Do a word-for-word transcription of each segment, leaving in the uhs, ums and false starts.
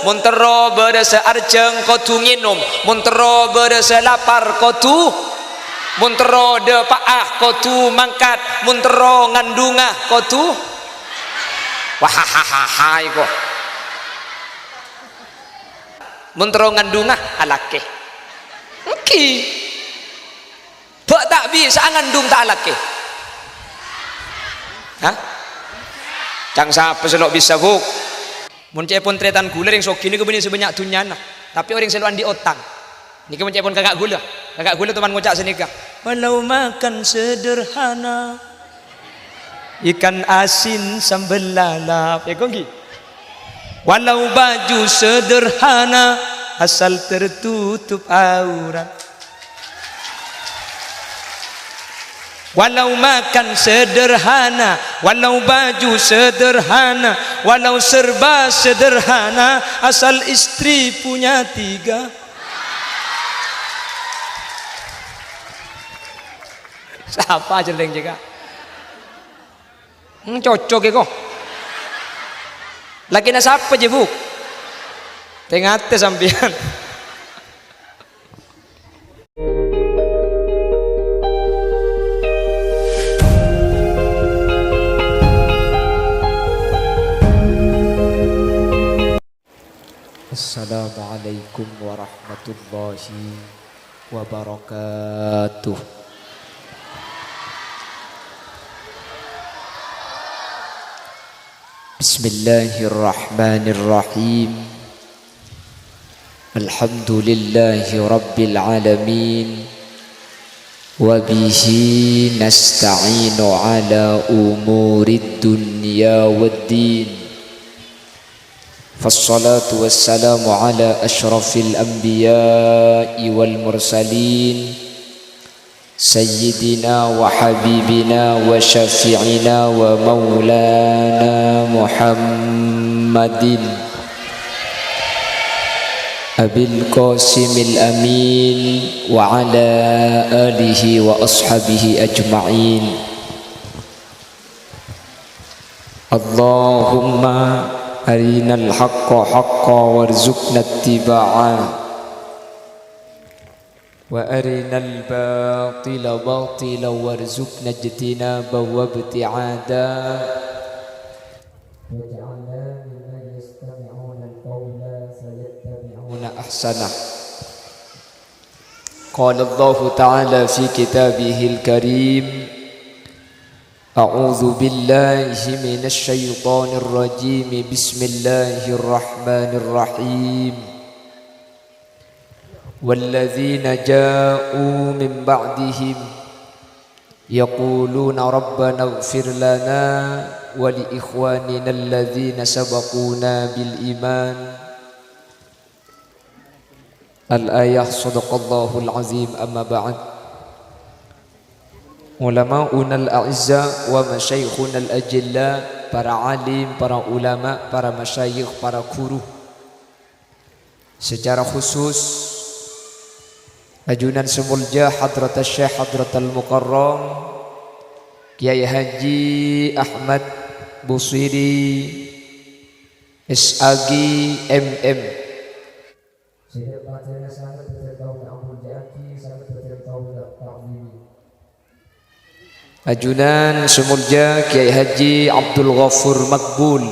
Mon terro bârâssa arjhâng kodhu ngènom, mon terro bârâssa lapar kodhu, mon terro dâpa'a kodhu mangkat, mon terro ngandhungnga kodhu. Wah, ha, ha, ha, ha, iko. Mon terro ngandhungnga, alakè. Èngghi. Bâ' ta' bisa'a ngandhung ta' alakè? Hah? Ca'na sapa sè lo' bisa, Bu'? Mon ca'èpon tarètan ghulâ, rèng soghi nèko bânnè sè bânnya' dhunnyana, tapè orèng sè lo' andi' otang. Nèka mon ca'èpon kaka' ghulâ. Kaka' ghulâ toman ngoca' sanèka, "Walau makan sederhana, ikan asin sambel lalap." Èngghi. "Walau baju sederhana, asal tertutup aurat." Walau makan sederhana, walau baju sederhana, walau serba sederhana, asal istri punya tiga. Sapa jhâ' rèng jâgâ? Hmm, cocok iko. Lakèna sapa jâ, Bu'? Tè-ngatè sampèyan. Assalamualaikum warahmatullahi wabarakatuh. Bismillahirrahmanirrahim. Alhamdulillahi rabbil alamin. Wa bihi nasta'inu ala umurid dunya waddin. Fassalatu wassalamu ala asyrafil anbiya'i wal mursalin, sayyidina wa habibina wa syafi'ina wa maulana Muhammadin, Abil Qasimil Amin, wa ala alihi wa ashabihi ajma'in. Allahumma arinal haqqa haqqa warzuqna ittiba'a, wa arinal batila batila warzuqna ijtinaba wa ibti'ada. Waj'alna mimman yastami'unal qawla fayattabi'una ahsanah. Qala Allahu ta'ala fi kitabihil karim, A'udzu billahi minasy syaithanir rajim. Bismillahirrahmanirrahim. Walladzina ja'u min ba'dihim yaquluna rabbana ighfir lana wa li ikhwanina alladzina sabaquna bil iman. Al-ayah, sadaqallahul azim, amma ba'd. Ulama'unal a'izza wa masyayikhunal ajilla, para alim, para ulama, para masyayikh, para guru. Secara khusus, ajunan sè molja Hadratus Syekh Hadratal Mukarram Kiai Haji Ahmad Busiri, S A G, M M. Sehingga pelajarannya sangat betul tahu ampun jaki, sangat betul tahu ta'zimi. Ajunan sè molja Kiai Haji Abdul Ghafur Makbul,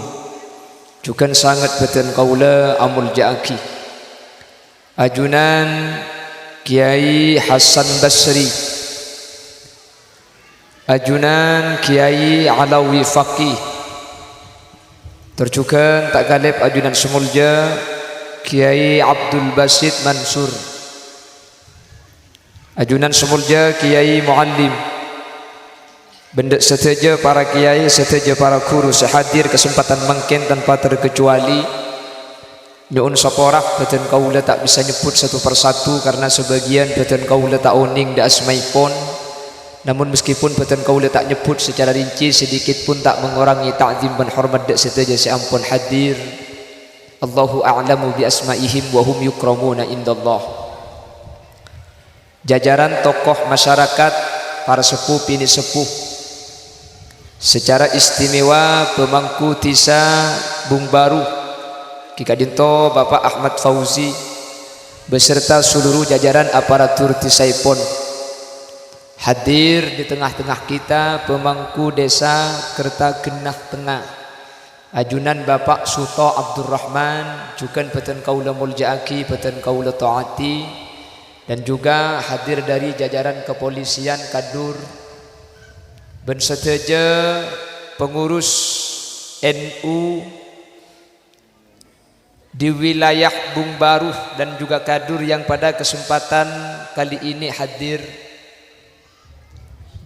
jhughân sanget bâdân kaulâ amolja'aghi. Ajunan Kiai Hasan Basri, ajunan Kiai Alawi Faqih, tor jhughân ta' ghâlib ajunan sè molja Kiai Abdul Basit Mansur. Ajunan sè molja Kiai Muallim, bân dâ' sadhâjâ para kiai, sadhâjâ para ghuru sè hadir kasempadhân mangkèn tanpa terkecuali. Nyo'on sapora, bâdân kaulâ ta' bisa nyebbhut satu per satu karna sabâgiyân bâdân kaulâ ta' onèng dâ' asmaèpon. Namon meskipun bâdân kaulâ ta' nyebbhut secara rinci, sedikit pun ta' mengurangi ta'zim bân hormat dâ' sadhâjâ sè ampon hadir. Allahu a'lamu bi asma'ihim wa hum yukramuna indallah. Jajaran tokoh masyarakat, para seppo binè' seppo. Secara istimewa pemangku dhisa Bungbaru, Ka'dinto Bapak Ahmad Fauzi beserta seluruh jajaran aparatur dhisaèpon. Hadir di tengah-tengah kita pemangku Desa Kertagennah Tengnga, ajunan Bapak Suto Abdurrahman, jhughân bhâdhân kaulâ molja'aghi, bhâdhân kaulâ ta'ati, dan juga hadir dari jajaran kepolisian, Kadur, bân sadhâjâ pengurus N U di wilayah Bungbaru dan juga Kadur yang pada kesempatan kali ini hadir,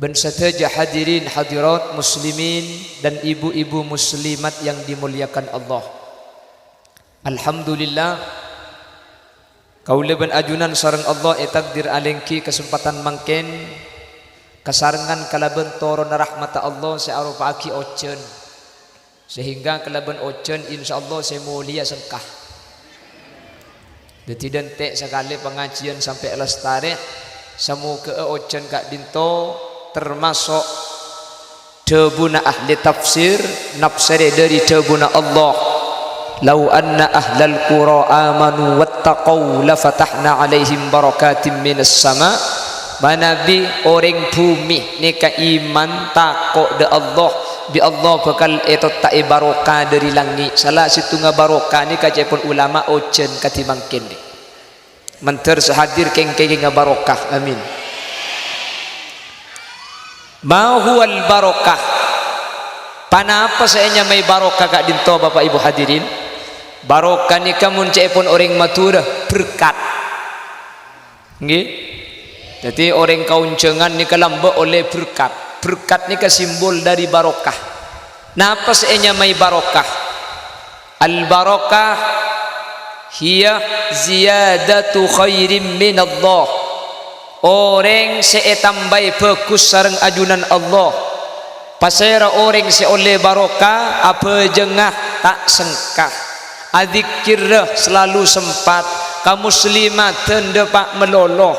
bân sadhâjâ hadirin hadirat muslimin dan ibu-ibu muslimat yang dimuliakan Allah. Alhamdulillah, kaulâ bân ajunan sareng Allah ètakdir alèngghi kasempatan mangkèn kasarengngan kalabân toronna rahmatta Allah sè aropa'aghi ojhân. Sehingga kalabân ojhân, insyaallah, sè molèya sengka. Dhâddhi, dântè' sakalè pangajiân sampè' lastarè, samoghâ'â ojhân ka'dinto tamaso' dhâbuna ahli tafsir, nafsèrè dhâri dhâbuna Allah, "Lau anna ahlal qura amanu wattaqau lafatahna 'alaihim barakatim minas sama." Manabi orèng bhumè nèka iman, tako' dâ' Allah, bi' Allah bhâkal ètotta'è barokah dhâri langngè'. Sala sèttonga barokah nèka ca'èpon ulama ojhân kadhi mangkèn. Mandhâr sè hadir kèng-kèngèngnga barokah. Amin. Ma huwal barokah? Ponapa sè ènyamaè barokah ka'dinto, Bapak Ibu hadirin? Barokah nèka mon ca'èpon orèng Madhurâ, berkat. Ngghi. Dhâddhi, orèng kaonjhângan nèka lambâ' ollè berkat. Berkat nèka simbol dhâri barokah. Napa sè ènyamaè barokah? Al-barakah hiya ziyadatu khairim minallah. Orèng sè ètambâi bhâghus sareng ajunan Allah. Pasèra orèng sè ollè barokah? Abhâjângnga ta' sengka. Adzikkèrra salalu sempat, kamuslimadhân dâpa' malolo,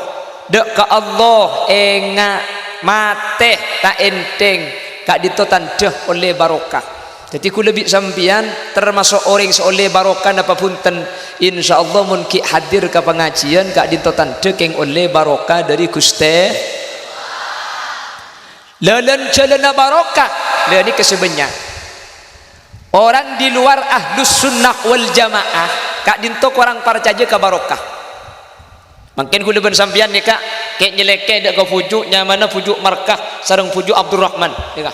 dâ' ka Allah enga', matè ta' ènthèng, ka'dinto tandhâ ollè barokah. Dhâddhi, kaulâ bi' sampèyan tamaso' orèng sè ollè barokah napa bhunten? Insyaallah, mon ghi' hadir ka pangajiân, ka'dinto tandhâ kèng ollè barokah dhâri Ghustè. Lâlân-jhâlânna barokah, la nèka sè bânnya'. Orang di luar Ahlus Sunnah wal Jamaah ka'dinto korang parcajâ ka barokah. Mangkèn kaulâ bân sampèyan nèka kè' nyèlèkè dâ' ka bhuju', nyamana bhuju' Markah sareng bhuju' Abdurrahman, nèka.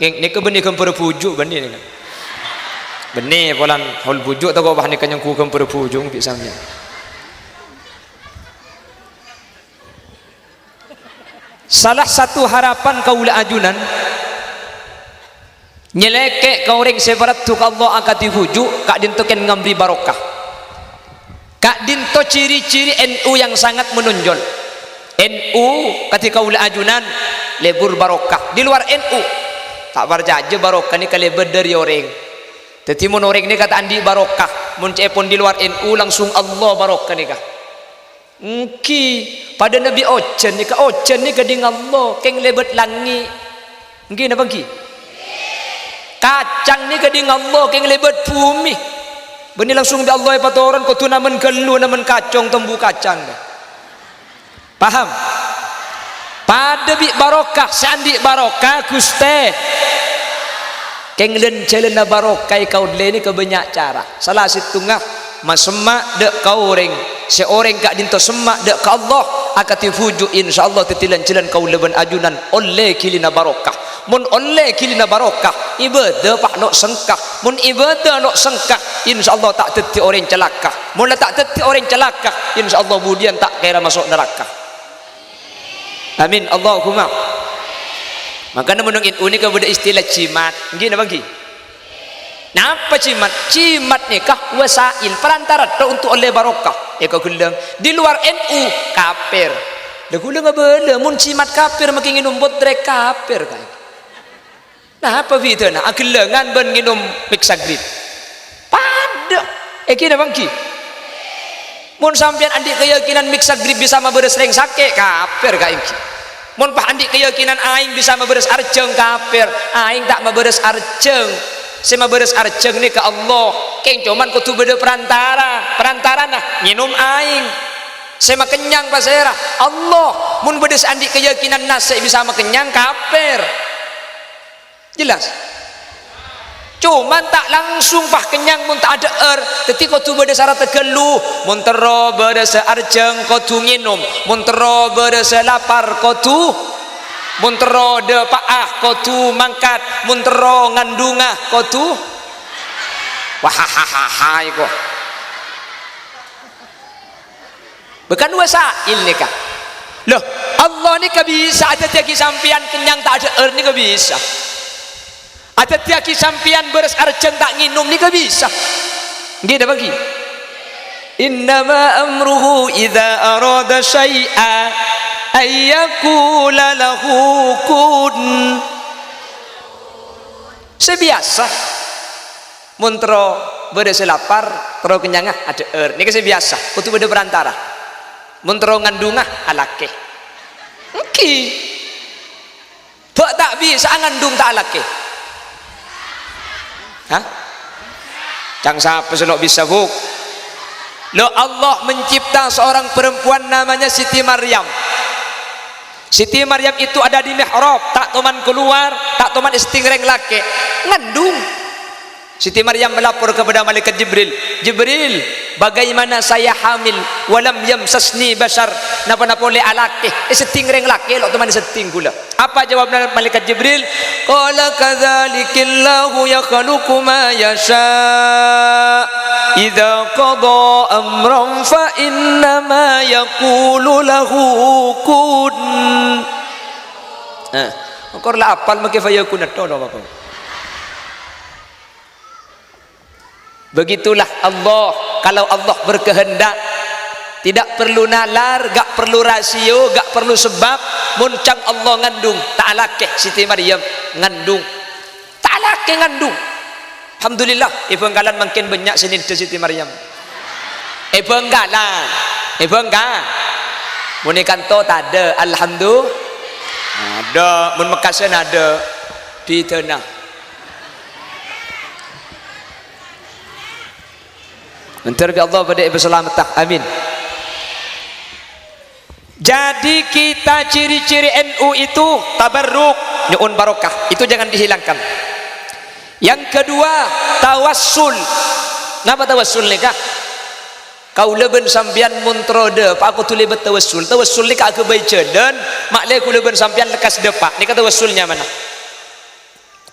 Kèng nèka bânnè ghâmbhârrâ bhuju' bânnè nèka. Bânnè polana haul bhuju' tako' bâ nèka nyongghu ghâmbhârrâ bhuju' bi' sampèyan. Salah satu harapan kaulâ ajunan, nyèlèkè ka orèng sè parlo ka Allah akadhi bhuju', ka'dinto kèng ngambri barokah. Ka'dinto ciri-ciri N U yang sangat menonjol. N U kadhi kaulâ ajunan lebur barokah. Di luar N U, ta' parcajâ barokah nèka lebur dhâri orèng. Dhâddhi, mon orèng nèka ta' andi' barokah, mon ca'èpon di luar N U, langsung Allah barokah nèka. Èngghi, padâna bi' ojhân nèka, ojhân nèka dhing Allah, kèng lèbât langngè'. Èngghi napa èngghi? Kacang nèka dhing Allah, kèng lèbât bhumè. Bânnè langsung bi' Allah èpatoron, kodhu namen ghâllu, namen kacong, tombu kacang. Paham? Padâ bi' barokah, sè andi' barokah, Ghustè. Kèng lân-jhâlânna barokah èkaollè nèka bânnya' cara. Sala sèttongnga, masemma' dâ' ka orèng. Sè orèng ka'dinto semma' dâ' ka Allah, akadhi bhuju', insyaallah dhâddhi lân-jhâlân kaulâ bân ajunan ollè ghilina barokah. Mon ollè ghilina barokah, ibâdâ pahlo' sengka. Mon ibâdâ lo' sengka, insyaallah ta' dhâddhi orèng calaka. Mon la ta' dhâddhi orèng calaka, insyaallah budiyân ta' kèra maso' naraka. Amin, Allahumma. Mangkana mon neng N U nèka bâdâ istilah jimat. Èngghi napa èngghi? Napa jimat? Jimat nèka wasail, perantara tok untuk ollè barokah. Èkaghellâng. Di luar N U, kafir. Lha ghulâ ngabâlâ, mon jimat kafir, makè ngènom pottrè kafir, kaè. Napa bhidhâna aghellângan bân ngènom Mixagrip? Padâ. Èngghi napa èngghi? Mon sampèyan andi' kayakinan Mixagrip bisa mabârâs rèng sakè', kafir kaè èngghi. Mon pas andi' kayakinan aèng bisa mabârâs arjhâng, kafir. Aèng ta' mabârâs arjhâng. Sè mabârâs arjhâng nèka Allah, kèng coma kodhu bâdâ perantara. Perantarana ngènom aèng. Sè makennyang pasèra? Allah. Mon bâdâ sè andi' kayakinan nas sè bisa makennyang, kafir. Jelas? Coma ta' langsung pas kennyang mon ta' adhâ'âr. Dhâddhi kodhu bâdâ saratta ghâllu. Mon terro bârâssa arjhâng, kodhu ngènom. Mon terro bârâssa lapar, kodhu. Mon terro dâpa'a, kodhu mangkat. Mon terro ngandhunga, kodhu. Wah, ha, ha, ha, ha, iko. Bukan wasail nèka. Loh, Allah nèka bisa adhâddhiyâghi sampèyan kennyang ta' adhâ'âr nèka bisa. Adhâddhiyâghi sampèyan bârâs arjhâng ta' ngènom nèka bisa. Ngghi napa ngghi? "Innama amruhu idza arada syai'a an yaqula lahu kun." Sè biyasa. Mon terro bâdâ sè lapar, terro kennyanga, adhâ'âr. Nèka sè biyasa, kodhu bâdâ perantara. Mon terro ngandhunga, alakè. Èngghi. Bâ' ta' bisa'a ngandhung ta' alakè? Hah? Ca'na sapa sè lo' bisa, Bu'? Loh, Allah mencipta seorang perempuan namanya Siti Maryam. Siti Maryam itu ada di mihrab, ta' toman kalowar, ta' toman èsèttèng rèng lakè', ngandhung. Siti Maryam melapor kepada malaikat Jibril, "Jibril, bagaimana saya hamil, walam yamsasni basyar, napa-napa polè alakè, èsèttèng rèng lakè', lo' toman èsèttèng kaulâ." Apa jawabnya malaikat Jibril? Qala kadzalikillahu yakhluqu ma yasha, idza qada amran fa innama yaqulu lahu kun. Eh, engko' la apal makè fayakun, ado, ado, apa? Begitulah Allah. Kalau Allah berkehendak, tidak perlu nalar, gak perlu rasio, gak perlu sebab. Mon ca'na Allah ngandhung, ta' alakè Siti Maryam ngandhung. Ta' alakè ngandhung. Alhamdulillah, è Bhângkalan mangkèn bânnya' sè nèndhâ Siti Maryam. È Bhângkalan. È Bhângka-, Mon è kanto tadâ', alhamdu-, adâ'. Mon Mekkasân adâ'. Bidhâna. Mandhâr bi' Allah padâ èpasalametta. Amin. Jadi kita ciri-ciri N U itu tabarruk, nyo'on barokah. Itu jangan dihilangkan. Yang kedua, tawassul. Napa tawassul nèka? Kaulâ bân sampèyan mon terro dâpa' kodhu lèbât tawassul. Tawassul nèka aghâbây jhâlân, ma'lè kaulâ bân sampèyan lekkas dâpa'. Nèka tawassul nyamana.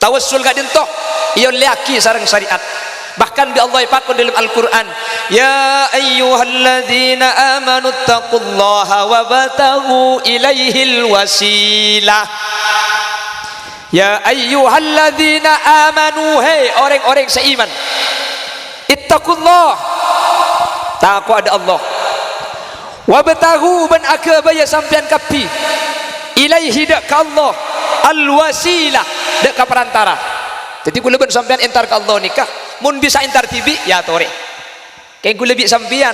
Tawassul ka'dinto èollèyaghi sareng syariat. Bahkan bi' Allah èpakon dâlem Al-Qur'an, "Ya ayyuhalladzina amanu taqullaha wabtaghu ilaihil wasilah." Ya ayyuhalladzina amanu, he, orèng-orèng sè iman. Ittaqullah. Tako'a dâ' Allah. Wabtaghu, bân aghâbâyâ sampèyan kabbhi. Ilaihi, dâ' ka Allah. Al-wasilah, dâ' ka parantara. Dhâddhi, kaulâ bân sampèyan entar ka Allah nèka, mon bisa entar dhibi', ya torè. Kèng kaulâ bi' sampèyan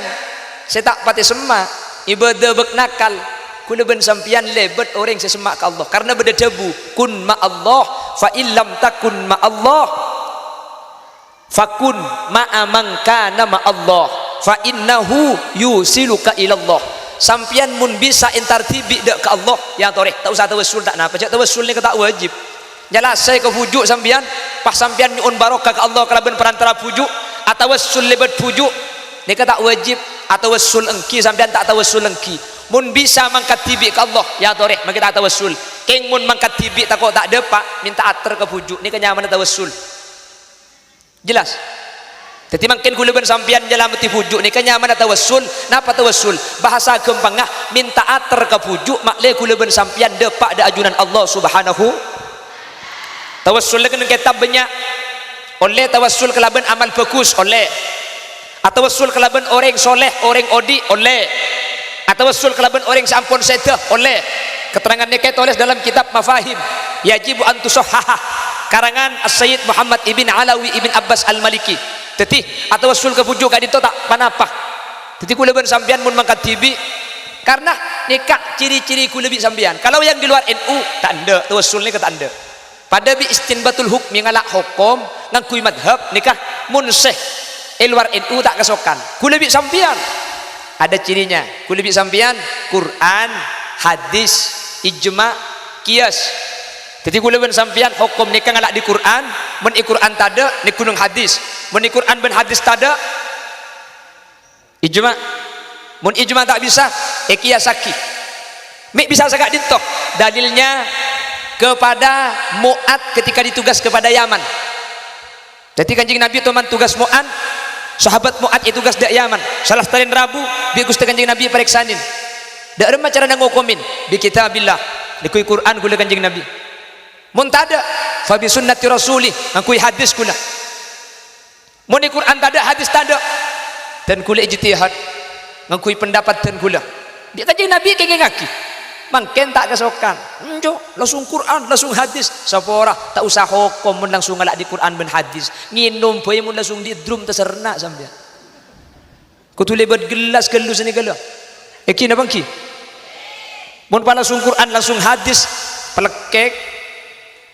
sè ta' patè semma', ibâdâ bâk nakal, kaulâ bân sampèyan lèbât orèng sè semma' ka Allah. Karna bâdâ dhâbu, "Kun ma'allah, fa illam takun ma'allah." Fakun ma'a man kana ma'allah, fa innahu yusiluka ilallah. Sampèyan mon bisa entar dhibi' dâ' ka Allah, ya torè, ta' osa tawassul ta' napa, jhâ' tawassul nèka ta' wajib. Nyalasè ka bhuju' sampèyan, pas sampèyan nyo'on barokah ka Allah kalabân parantara bhuju', atawassul lèbât bhuju', nèka ta' wajib. Atawassul èngghi, sampèyan ta' atawassul èngghi. Mon bisa mangkat dhibi' ka Allah, ya torè, mangkè ta' atawassul. Kèng mon mangkat dhibi' tako' ta' dâpa', mènta ater ka bhuju', nèka nyamana tawassul. Jelas? Dhâddhi mangkèn kaulâ bân sampèyan nyalameddhi bhuju' nèka nyamana tawassul. Napa tawassul? Bhâsa ghâmpangnga, mènta ater ka bhuju', ma'lè kaulâ bân sampèyan dâpa' dâ' ajunan Allah Subhanahu. Tawassul nèka neng kètab bânnya'. Ollè tawassul kalabân amal bhâghus, ollè. Atawassul kalabân orèng soleh, orèng odi', ollè. Atawassul kalabân orèng sè ampon sèdhâ, ollè. Keterangan nèka ètolès dâlem kitab Mafahim Yajibu an Tusahhaha, karangan As-Sayyid Muhammad ibn Alawi ibn Abbas Al-Maliki. Dhâddhi, atawassul ka bhuju' ka'dinto ta' pa-napa. Dhâddhi, kaulâ bân sampèyan mon mangkat dhibi', karna nèka ciri-ciri kaulâ bi' sampèyan. Kalau yang di luar N U, ta' endâ', tawassul nèka ta' endâ'. Padâ bi' istinbatul hukmi, ngala' hokom ngangghuy madhab nèka, mon sè è lowar N U ta' kasokan. Ghulâ bi' sampèyan. Ada cirinya. Ghulâ bi' sampèyan, Qur'an, hadis, ijma', qiyas. Dhâddhi ghulâ bân sampèyan hokom nèka ngala' di Qur'an, mon è Qur'an tadâ', nèko neng hadis. Mon è Qur'an bân hadis tadâ', ijma'. Mon ijma' ta' bisa, èqiyasaghi. Mè' bisa sè ka'dinto? Dalilnya kepada Mu'ad ketika ditugas kepada Yaman. Dhâddhi Kanjeng Nabi toman tugas Mu'ad, sahabat Mu'ad ètugas dâ' Yaman. Salastarèn rabu, bi' Ghustè Kanjeng Nabi èparèksanè. Dâ' remma carana ngokomè? Bi kitabillah. Nèko Qur'an ghulâ Kanjeng Nabi. Mon tadâ', fa bi sunnati rasuli, ngangghuy hadis ghulâ. Mon è Qur'an tadâ', hadis tadâ', dân ghulâ ijtihad, ngangghuy pendapat dân ghulâ. Bi' Kanjeng Nabi èkèngèngaghi. Mangkèn ta' kasokan. Enjâ', langsung Qur'an, langsung hadis. Sapora, ta' osa hokom mon langsung ngala' di Qur'an bân hadis. Ngènom bhâi mon langsung di drum taserna sampèyan. Kodhu lèbât ghellas ghâllu sanèka lho. Èngghi napa èngghi? Mon pas langsung Qur'an, langsung hadis, palekkèk.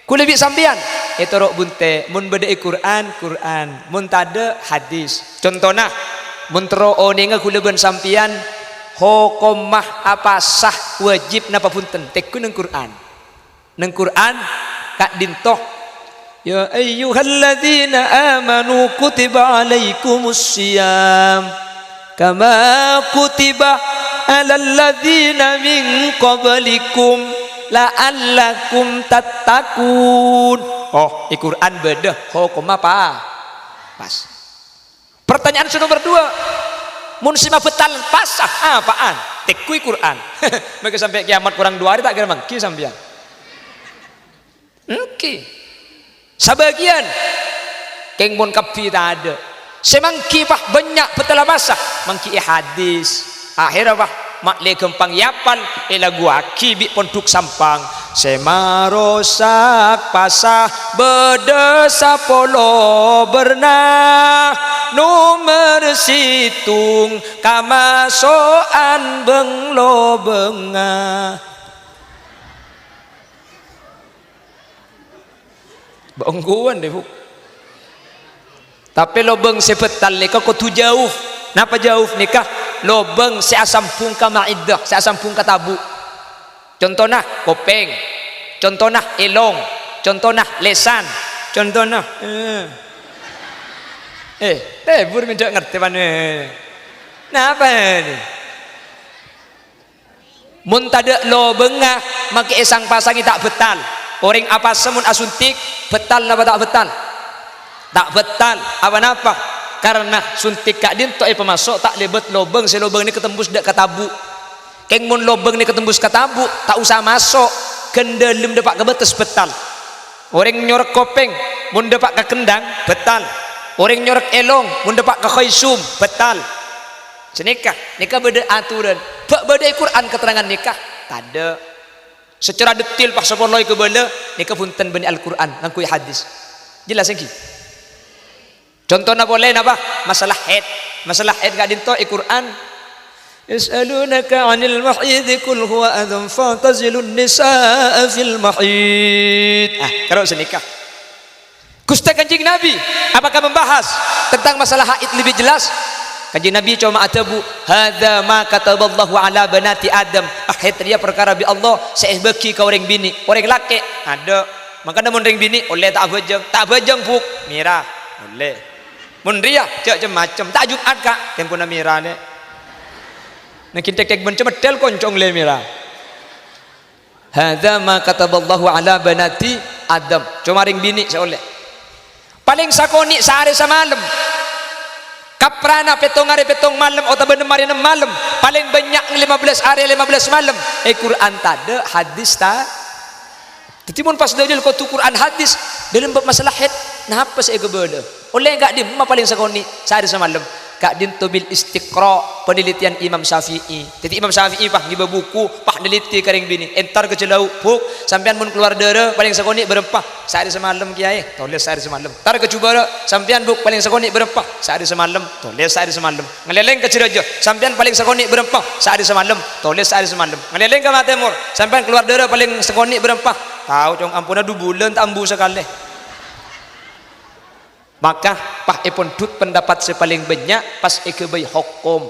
Ghulâ bi' sampèyan, ètoro' bunte', mon bâdâ è Qur'an, Qur'an, mon tadâ', hadis. Contona, mon terro onènga ghulâ bân sampèyan, hokomma apasa, wajib napa bhunten, tèngghu neng Qur'an. Neng Qur'an ka'dinto, "Ya ayyuhalladzina amanu kutiba alaikumus siyam." Kama kutiba alal ladzina min qablikum la'allakum tattaqun. Oh, è Qur'an bâdâ hokom apa? Pas. Pertanyaan sè nomer dua, mon sè mabhâtal pasa, apaan? Tèngghu Qur'an. Mangkè sampè' kiamat korang dua arè ta' kèra mangghi sampèyan. Èngghi. Sabâgiyân, kèng mon kabbhi tadâ'. Sè mangghi, pas, bânnya' bhâtalla pasa, mangghi è hadis. Akhèrra, pas, ma'lè ghâmpang èapal, èlaguwaghi bi' pondhuk Sampang. Sè marosak pasa bâdâ sapolo bârna, nomer sèttong kamaso'an bâng-lobângnga. Bâ' ongghuwân, deh, Bu. Tapè lobâng sè bhâttal nèka kodhu jhâu. Napa jhâu nèka? Lobâng sè asambhung ka ma'iddah, sè asambhung ka tabu'. Contona, kopèng. Contona, èlong. Contona, lèsan. Contona, eh. Eh, eh, buru mènta' ngartè, pan, eh. Napa ini? Mon tadâ' lobângnga, mangkè èsang-pasangè ta' bhâttal. Orèng apasa mon asuntik, bhâttal napa ta' bhâttal? Ta' bhâttal. Apa-napa? Karna suntik ka'dinto èpamaso' ta' lèbât lobâng sè lobâng nèka tembus dâ' ka tabu'. Kèng mon lobâng nèka tembus ka tabu', ta' osa maso', ghân dâlem dâpa' ka bâtes bhâttal. Orèng nyorek kopèng, mon dâpa' ka kendhâng, bhâttal. Orèng nyorek èlong, mon dâpa' ka khaisum, bhâttal. Sanèka, nèka bâdâ aturan. Bâ' bâdâ è Qur'an katerrangan nèka? Tadâ'. Sacara detil pas sapolo èkabâlâ, nèka bhunten bânnè Al-Qur'an, ngangghuy hadis. Jelas èngghi? Contona polè napa? Masalah haid. Masalah haid ka'dinto è Qur'an. "Yas'alunaka 'anil mahidhi qul huwa adzan fa'tazilun nisa'a fil mahidh." Ah, karo sanèka. Ghustè Kanjeng Nabi, apakah membahas tentang masalah haid lebih jelas? Kanjeng Nabi coma adhâbu, "Hadza ma kataballahu ala banati Adam." Ah, haid rèya parkara bi' Allah sè èbâghi ka orèng binè', orèng lakè'. Adâ'. Mangkana mon rèng binè', ollè ta' abhâjâng. Ta' abhâjâng, Bu'. Mèra. Ollè. Mon rèya, jhâ' cem-macem. Ta' Jum'at, Ka'. Tempona mèra, Lè'. Nangghing tèk-tèk bân cemmeddhel konco ollè mèra. Hadza ma kataballahu ala banati Adam. Coma rèng binè' sè ollè. Palèng sakonè' saarè samalem. Kaprana pèttong arè pèttong malem otabâ nem arè nem malem. Palèng bânnya' lèma bellâs arè lèma bellâs malem. È Qur'an tadâ', hadis ta-, Dhâddhi, mon pas dalil kodhu Qur'an hadis, dâlem bab masalah haid, napa sè èkabâlâ? Ollè ka'dimma palèng sakonè', saarè samalem. Ka'dhinto bil istiqra', panelitèyan Imam Syafi'i. Dhâddhi Imam Syafi'i pas ngibâ buku, pas neliti ka rèng binè'. Entar ka Jhâlâu, "Bu', sampèyan mon kalowar dârâ palèng sakonè' bârâmpa?" "Saarè samalem, Kèyaè." "Tolès saarè samalem." Entar ka Jhubârâ', "Sampèyan, Bu', palèng sakonè' bârâmpa?" "Saarè samalem." "Tolès saarè samalem." Ngalèlèng ka Jhârâjâ, "Sampèyan palèng sakonè' bârâmpa?" "Saarè samalem." "Tolès saarè samalem." Ngalèlèng ka Matèmor, "Sampèyan kalowar dârâ palèng sakonè' bârâmpa?" "Tao, Cong, ampon dhu bulân ta' ambu sakalè." Maka, pas èpondhut pendapat sè palèng bânnya', pas èghâbây hokom.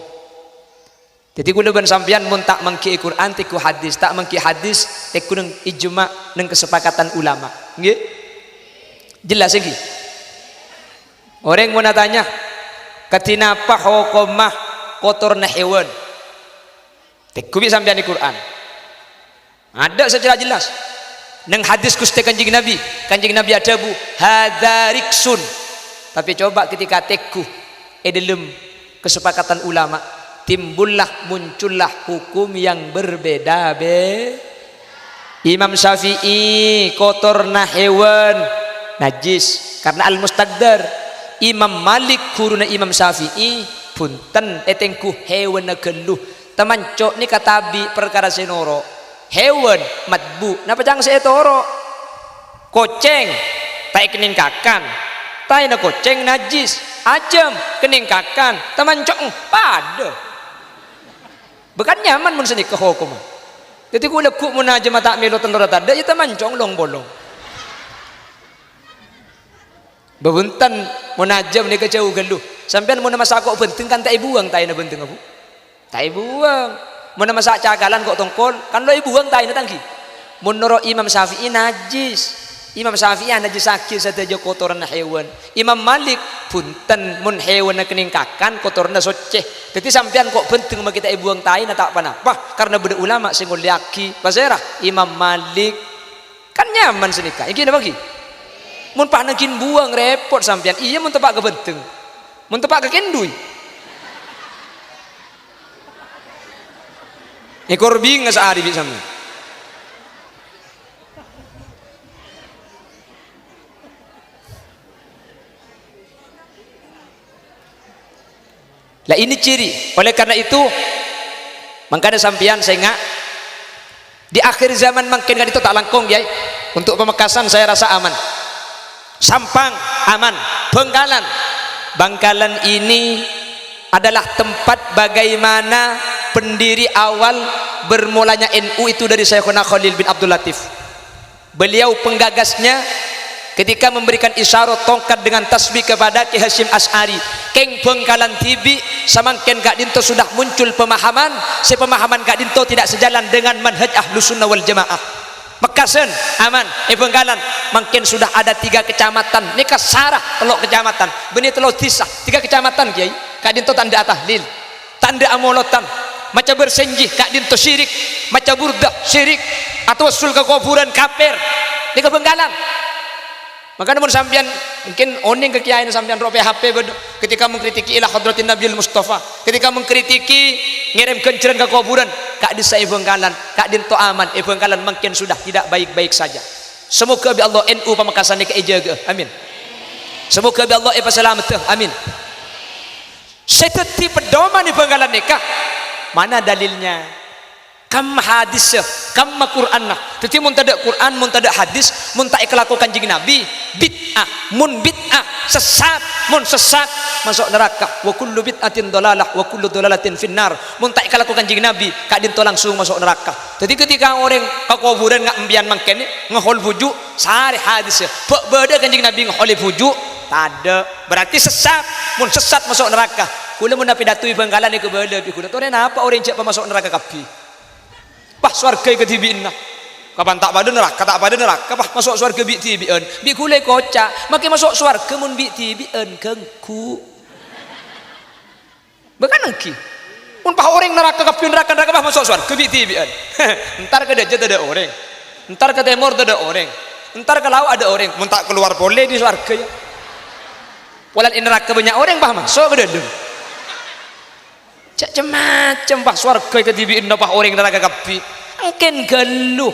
Dhâddhi, kaulâ bân sampèyan mon ta' mangghi'i Qur'an, tèngghu hadis, ta' mangghi'i hadis, tèngghu neng ijma', neng kasepakatan ulama. Ngghi? Jelas, ngghi? Orèng mon atanya, "Kadhi napa hokomma kotorna hèwan?" Tèngghu bi' sampèyan è Qur'an. Adâ' sè jelas-jelas. Neng hadis Ghustè Kanjeng Nabi, Kanjeng Nabi adhâbu, "Hadza riksun." Tapè coba ketika tèngghu è dâlem kasepakatan ulama, timbullah, muncullah hukum yang berbeda-be-, Imam Syafi'i, kotorna hèwan, najis, karena al-mustaqdar. Imam Malik, ghuruna Imam Syafi'i, bhunten, ètèngghu hèwanna ghâllu. Tamanco' nèka tabi' parkara sè noro'. Hèwan, matbu', napa ca'na sè ètoro'? Kocèng, ta' èkennèng kakan. Taèna kocèng najis. Ajâm, kennèng kakan. Tamanco', padâ. Bâ kan nyaman mon sanèka hokomma. Dhâddhi, ghu-lagghu' mon ajâmma ta' mèlo tellorra tadâ', yâ tamanco' long-polong. Bâ bhunten, mon ajâm nèka jhâu ghâllu. Sampèyan mon masa' ko' bhândheng kan ta' èbuwâng taèna bhândhengnga, Bu? Ta' èbuwâng. Mon masa' cakalan ko' tongkol, kan lo' èbuwâng taèna, ta' ngghi? Mon noro' Imam Syafi'i najis. Imam Syafi'i anajjissaghi sadhâjâ kotoranna hèwan. Imam Malik, bhunten, mon hèwanna kennèng kakan, kotoranna soccè. Dhâddhi sampèyan ko' bhândheng makè ta' èbuwâng taèna ta' ponapa, karna bâdâ ulama sè ngollèyaghi. Pasèra? Imam Malik. Kan nyaman sanèka. Èngghi napa èngghi? Mon pas nangghin buwâng, rèpot sampèyan. Iyâ, mon teppa' ka bhândheng. Mon teppa' ka kèndhuy. Èkor bingasa arè bi' sampèyan. Lah, ini ciri. Oleh karena itu, mangkana sampèyan sènga', di akhir zaman mangkèn ka'dinto ta' langkong, Kèyaè. Untuk Pamekasan saya rasa aman. Sampang aman. Bangkalan. Bangkalan ini adalah tempat bagaimana pendiri awal bermulanya N U itu dari Syekhona Khalil bin Abdul Latif. Beliau penggagasnya ketika memberikan isyarat tongkat dengan tasbih kepada Ki Hasyim Asy'ari. Kèng Bangkalan dhibi' samangkèn ka'dinto sudah muncul pemahaman, sè pemahaman ka'dinto tidak sejalan dengan manhaj Ahlus Sunnah wal Jamaah. Mekkasân, aman, è Bangkalan, mangkèn sudah ada tiga kecamatan. Nèka sara tello' kecamatan, bânnè tello' dhisa, tiga kecamatan, Kèyaè. Ka'dinto tandhâ tahlil. Tandhâ amolotan, maca bersenji, ka'dinto syirik, maca burdah, syirik, atawassul ka kobhurân, kafir. Nèka Bangkalan. Mangkana mon sampèyan mungkin onèng ka kèyaèna sampèyan ro' P H P bâdâ, ketika mengkritiki ila hadratin Nabil Mustafa, ketika mengkritiki ngèrèm ghânjhârân ka kobhurân, ka'dissa è Bangkalan, ka'dinto aman, è Bangkalan mangkèn sudah tidak baik-baik saja. Semoga bi' Allah N U Pamekasan nèka èjâgâ'â. Amin. Semoga bi' Allah èpasalamedhâ. Amin. Sè dhâddhi pedoman è Bangkalan nèka, mana dalilnya? Kamma hadissa, kamma Qur'anna. Dhâddhi, mon tadâ' Qur'an, mon tadâ' hadis, mon ta' èkalako Kanjeng Nabi, bid'ah. Mon bid'ah, sessat. Mon sessat, maso' naraka. Wa kullu bid'atin dhalalah, wa kullu dhalalatin finnar. Mon ta' èkalako Kanjeng Nabi, ka'dinto langsung maso' naraka. Dhâddhi, ketika orèng ka kobhurân nga' empèyan mangkèn, ngahol bhuju', sarè hadissa. Bâ-, bâdâ Kanjeng Nabi ngaholè bhuju'? Tadâ'. Berarti sessat. Mon sessat, maso' naraka. Kaulâ mon apidato è Bangkalan èkabâlâ bi' kaulâ. Torè napa orèng jhâ' pamaso' naraka kabbhi? Pas sowarghâ èkadhibi'ânna. Kapan ta' padâ naraka, ta' padâ naraka, pas maso' sowarghâ bi'-dhibi'ân. Bi' kaulâ èkoca', makè maso' sowarghâ mon bi'-dhibi'ân, ghângghu. Bâ kan èngghi. Mon pas orèng naraka kabbhi, naraka, naraka, pas maso' sowarghâ bi'-dhibi'ân. Entar ka dâjâ tadâ' orèng. Entar ka tèmor tadâ' orèng. Entar ka lao' adâ' orèng. Mon ta' kalowar polè dâri sowarghâ, yâ. Polana è naraka bânnya' orèng, pas maso' ka dâlem. Jhâ' cem-macem, pas sowarghâ èkadhibi'ânna, pas orèng naraka kabbhi. Mangkèn ghâllu.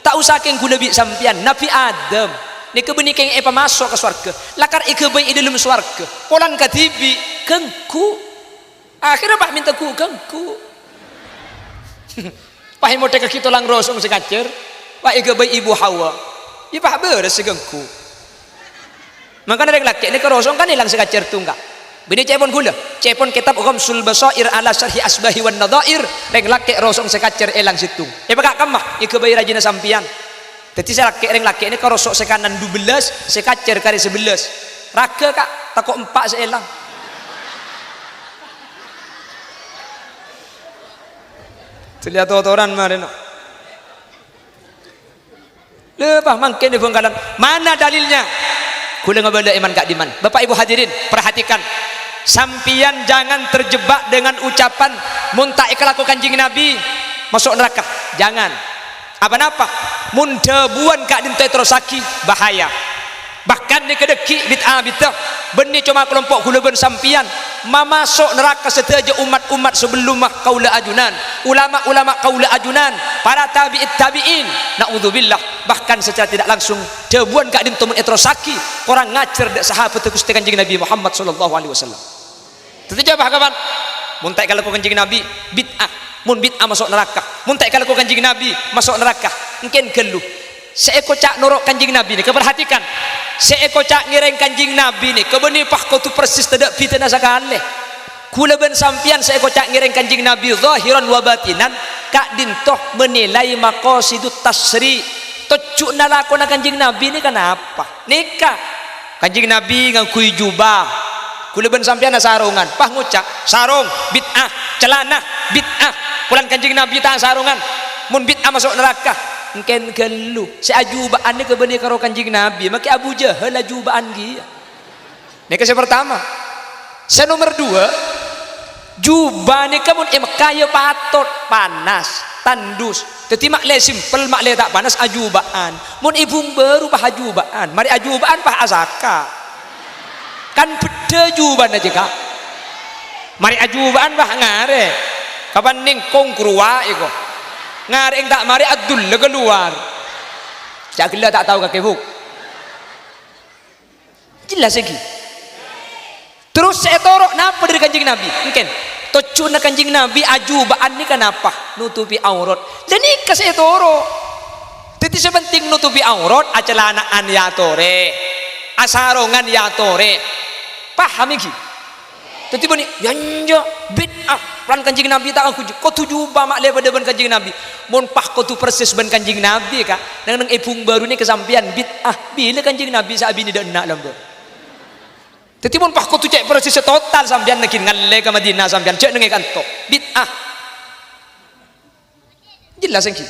Ta' osa kèng kaulâ bi' sampèyan, Nabbhi Adam. Nèka bânnè kèng èpamaso' ka sowarghâ. Lakar èghâbây è dâlem sowarghâ. Polana kadhibi', ghângghu. Akhirnya pas mènta ghu-, ganggu. Pas èmodhekaghi tolang rosong sè kacèr, pas èghâbây Ibu Hawa. Iyâ pas bârâs sè ganggu. Mangkana rèng lakè' nèka rosong kan èlang sè kacèr tungka. Bânnè ca'èpon ghulâ, ca'èpon kètab Ghamsul Basair ala Syarhi Asbahi wan Nadhair, rèng lakè' rosong sè kacèr èlang sèttong. Èpakaka' kemma, èghâbây rajina sampèyan. Dhâddhi sè lakè', rèng lakè' nèka rosok sè kanan dubellâs, sè kacèr karè sabellâs. Raghâ, Ka', tako' empa' sè èlang. Dhuli atotoran marèna. Lha, pas mangkèn è Bhângkalan. Mana dalilnya? Ghulâ ngabâlâ è man ka'dimman. Bapak Ibu hadirin, perhatikan. Sampèyan jangan terjebak dengan ucapan, "Mon ta' èkalako Kanjeng Nabi, maso' naraka." Jangan. Apa-napa? Mon dhâbuwân ka'dinto èterrossaghi, bahaya. Bahkan nèka dhâggi' bid'ah bid'ah, bânnè coma kalompo' ghulâ bân sampèyan, mamaso' naraka sadhâjâ ommat-ommat sabellumma kaulâ ajunan, ulama-ulama kaulâ ajunan, para tabi'it tabi'in, na'udzubillah. Bahkan secara tidak langsung, dhâbuwân ka'dinto mon èterrossaghi, korang ajhâr dâ' sahabaddhâ Ghustè Kanjeng Nabi Muhammad sallallahu alaihi wasallam. Dhâddhi jâ' bâ' kapan? Mon ta' èkalako Kanjeng Nabi, bid'ah. Mon bid'ah maso' naraka. Mon ta' èkalako Kanjeng Nabi, maso' naraka. Engkèn ghâllu. Sè èkoca' noro' Kanjeng Nabi nèka, perhatikan. Sè èkoca' ngèrèng Kanjeng Nabi nèka bânnè pas kodhu persis tadâ' bhidhâna sakalè. Ghulâ bân sampèyan sè èkoca' ngèrèng Kanjeng Nabi zahiran wa batinan, ka'dinto menilai maqasidut tasyri'. Tojjhuna lakona Kanjeng Nabi nèka napa? Nèka. Kanjeng Nabi ngangghuy jubah. Ghulâ bân sampèyan asarongan. Pas ngoca', "Sarong, bid'ah. Calana, bid'ah. Polana Kanjeng Nabi ta' asarongan. Mon bid'ah maso' naraka." Engkèn ghâllu. Sè ajuba'an nèka bânnè karo Kanjeng Nabi. Makè Abu Jahal ajuba'an kèya. Nèka sè partama. Sè nomer duwâ', jubah nèka mon è Mekkah ya patot, panas, tandus. Dhâddhi ma'lè simpel, ma'lè ta' panas, ajuba'an. Mon è Bhungbaru pas ajuba'an, marè ajuba'an pas asaka. Kan beddhâ jubahna jâ, Ka'. Marè ajuba'an pas ngarè'. Kapan nèngkong kruwa' èko. Ngarè' ta' marè adulla kalowar. Ca' ghellâ' ta' tao kakè, Bu'. Jelas èngghi? Terros sè ètoro' napa dhâri Kanjeng Nabi? Engkèn, tojjhuna Kanjeng Nabi ajuba'an nèka napa? Notobhi aurat. Lha nèka sè ètoro'. Dhâddhi sè penting notobhi aurat, acalana'an ya atorè. Asarongan ya atorè. Paham èngghi? Dhâddhi bânnè, ya enjâ', bid'ah. Polana Kanjeng Nabi ta' ngangghuy ju-, kodhu jubah ma'lè padâ bân Kanjeng Nabi. Mon pas kodhu persis bân Kanjeng Nabi, Ka'. Neng-enneng è Bhungbaru nèka sampèyan bid'ah. Bilâ Kanjeng Nabi sè abinè dâ' enna' lambâ'? Dhâddhi mon pas kodhu cè' persis sè total sampèyan naghin ngallè ka Madinah sampèyan, jâ' neng è kanto. Bid'ah. Jelas èngghi?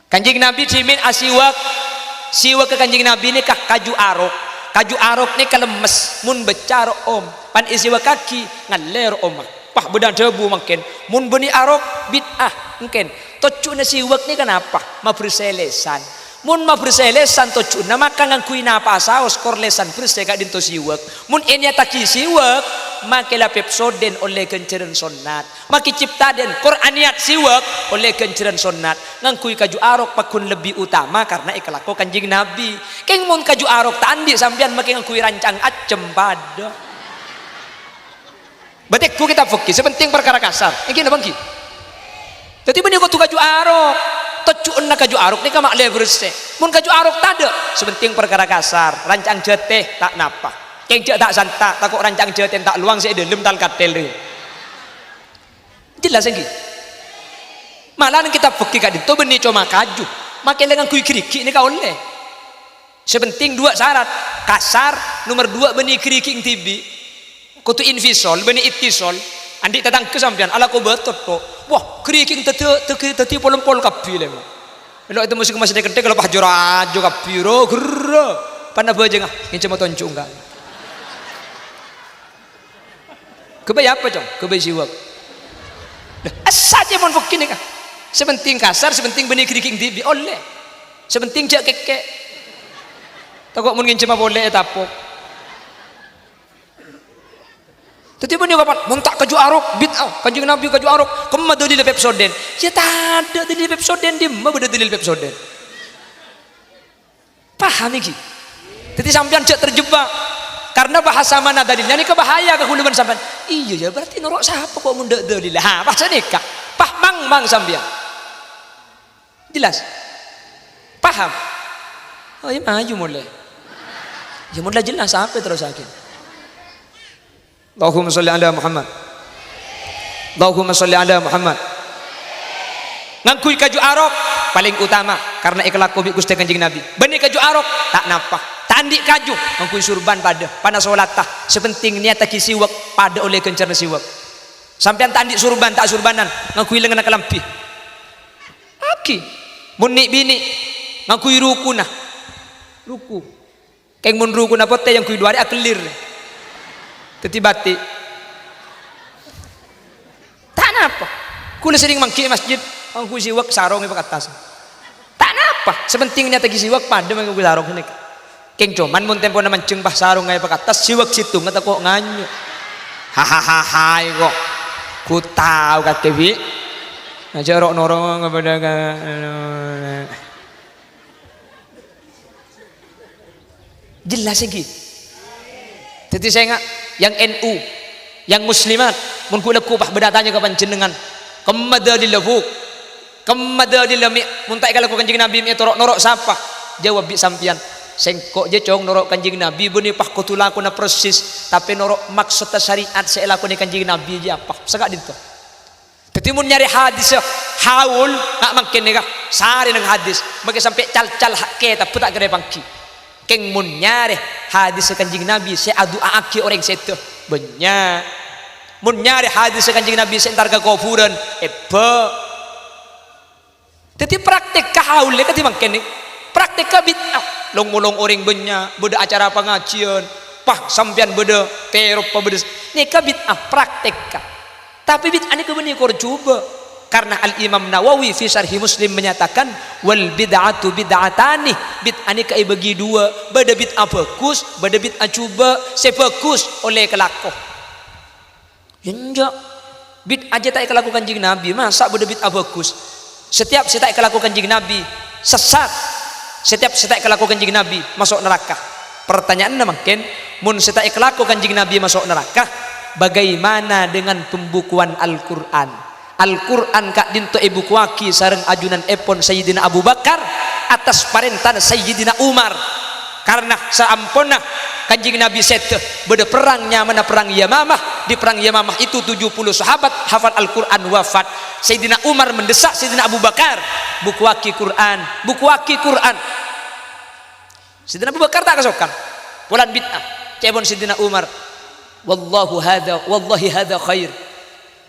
Kanjeng Nabi dhimèn asiwak. Siwak ka Kanjeng Nabi nèka kaju arok. Kaju arok nèka lemmes, mon bâcca ro'om, pan èsiwakaghi ngallè ro'omma. Pas bâdâ dhâbu mangkèn, mon bânnè arok bid'ah, engkèn. Tojjhuna siwak nèka napa? Mabersè lèsan. Mon mabersè lèsan tojjhuna, maka ngangghuy napa saos kor lèsan bersè ka'dinto siwak. Mon ènèyattaghi siwak, makè la Pepsodent ollè ghânjhârân sonnat. Makè Ciptadent kor anèyat siwak ollè ghânjhârân sonnat. Ngangghuy kaju arok pagghun lebbi utama karna èkalako Kanjeng Nabi. Kèng mon kaju arok ta' andi' sampèyan makè ngangghuy rancang ajjhem padâ. Bâtèghu kètab fikih, sè penting parkara kasar. Èngghi napa èngghi? Dhâddhi bânnè kodhu kaju arok. Tojjhuna kaju arok nèka ma'lè bersè. Mon kaju arok tadâ', sè penting parkara kasar, rancang jâtè ta' napa. Kèng jâ' ta' santa', tako' rancang jâtè ta' lowang sè è dâlem tal-katèl rè. Jelas èngghi? Malahan kètab fikih ka'dinto bânnè coma kaju. Makè la ngangghuy ghârighi' nèka ollè. Sè penting duwâ' sarat. Kasar, nomer duwâ' bânnè ghârighi' dhibi'. Kodhu infisol, bânnè ittisol. Andi' tatangghâ sampèyan, alako bâto, to. Wah, ghârighi' dhâddhi, dhâddhi, dhâddhi pol-empol kabbhi, lè. Mèlo ètemmo sè kemmas dhek-kedhek, kalau pas jor-ajor kabbhi, ro, gerro. Panna bhâjângnga, ngènjhâmma tonjhung, Ka'. Ghâbây apa, Cong? Ghâbây siwak. Lah, essa cè' mon begghi nèka. Sè penting kasar, sè penting bânnè ghârighi' dhibi' ollè. Sè penting jâ' kèkkè'. Tako' mon ngènjhâmma polè ètapok. Dhâddhi bânnè kapan? Mon ta' kaju arok, bid'ah. Kanjeng Nabi kaju arok, kemma dalil Pepsodent? Yâ tadâ' dalil Pepsodent, dimma bâdâ dalil Pepsodent? Paham iki? Dhâddhi sampèyan jâ' terjebak. Karena bahasa mana dalilnya nèka bahaya ka kaulâ bân sampèyan. Iyâ, yâ, berarti noro' sapa kok mon dâ' dalil? Ha, pas nèka. Pah mangmang sampèyan. Jelas? Paham? Oh, yâ, maju molè. Yâ, mon la jelas, sapa terros lagi? Allahumma sholli ala Muhammad. Allahumma sholli ala Muhammad. Ngangghuy kaju arok, palèng utama, karena èkalako bi' Ghustè Kanjeng Nabi. Bânnè kaju arok, ta' napa. Ta' andi' kaju, ngangghuy surban padâ, pana solatta. Sè pentèng niyattaghi siwak, padâ ollè ghânjhârânna siwak. Sampèyan ta' andi' surban, ta' surbanan, ngangghuy lengngenna kalambhi. Aghi. Mon nè'-binè', ngangghuy rukuna. Ruku. Kèng mon rukuna potè, ngangghuy duwâ arè akellir. Dhâddhi bâti'. Ta' napa. Kaulâ serrèng mangghi è masjid, ngangghuy siwak sarong èpakattas. Ta' napa. Sè pentèng niyattaghi siwak padâ mangghâ ngangghuy sarong ghânèka. Kèng coma mon tempona manjheng pas sarongnga èpakattas, siwak sèttongnga tako' nganyè'. Hahahaha, kok. Ku tao kakè, Bi'. Aja ro'-noro' ngapadâ ka. Jelas ènggi? Dhâddhi sènga', yang N U, yang muslimat, mon ghu' lagghu' pas bâdâ tanya ka panjhennengngan, kemma dalilla, Bu'? Kemma dalilla mè' mon ta' èkalako Kanjeng Nabi mè' toro' noro' sapa? Jawab bi' sampèyan, "Sèngko' jâ, Cong, noro' Kanjeng Nabi bânnè pas kodhu lakona persis, tapè noro' maksoddhâ syariat sè èlakonè Kanjeng Nabi jâ apa?" Sè ka'dinto. Dhâddhi mon nyarè hadis haul, nga' mangkèn nèka, sarè neng hadis, makè sampè' cal-cal ha-, kètabbhâ ta' kèra èpangghi. Kèng mon nyarè hadis Kanjeng Nabi sè adu'aaghi orèng sèdhâ, bânnya'. Mon nyarè hadis Kanjeng Nabi sè entar ka kobhurân, èbâ. Dhâddhi praktek ka haul nèka dhimangkèn nè. Praktek ka bid'ah. Long-molong orèng bânnya', bâdâ acara pangajiân, pas sampèyan bâdâ terop, pas bâdâ s-, nèka bid'ah praktek ka. Tapè bid'ah nèka bânnè kor jhubâ'. Karena Al-Imam Nawawi fi Syarhi Muslim menyatakan, "Wal bid'atu bid'atani." Bid'ah nèka èbâgi duwâ', bâdâ bid'ah bhâghus, bâdâ bid'ah jhubâ'. Sè bhâghus ollè kalako. Enjâ'. Bid'ah jâ ta' èkalako Kanjeng Nabi, masa' bâdâ bid'ah bhâghus? Setiap sè ta' èkalako Kanjeng Nabi sessat. Setiap sè ta' èkalako Kanjeng Nabi maso' naraka. Pertanyaanna mangkèn, mon sè ta' èkalako Kanjeng Nabi maso' naraka, bagaimana dengan pembukuan Al-Qur'an? Al-Qur'an ka'dinto èbukuwaghi sareng ajunanèpon Sayyidina Abu Bakar atas parèntana Sayyidina Umar. Karena saamponna Kanjeng Nabi sèdhâ, bâdâ perrang nyamana Perrang Yamamah. Di Perrang Yamamah itu tujuh puluh sahabat hafal Al-Qur'an wafat. Sayyidina Umar mendesak Sayyidina Abu Bakar, "Bukuwaghi Qur'an, bukuwaghi Qur'an." Sayyidina Abu Bakar ta' kasokan. Polana bid'ah. Ca'èpon Sayyidina Umar, "Wallahu hadza, wallahi hadza khair."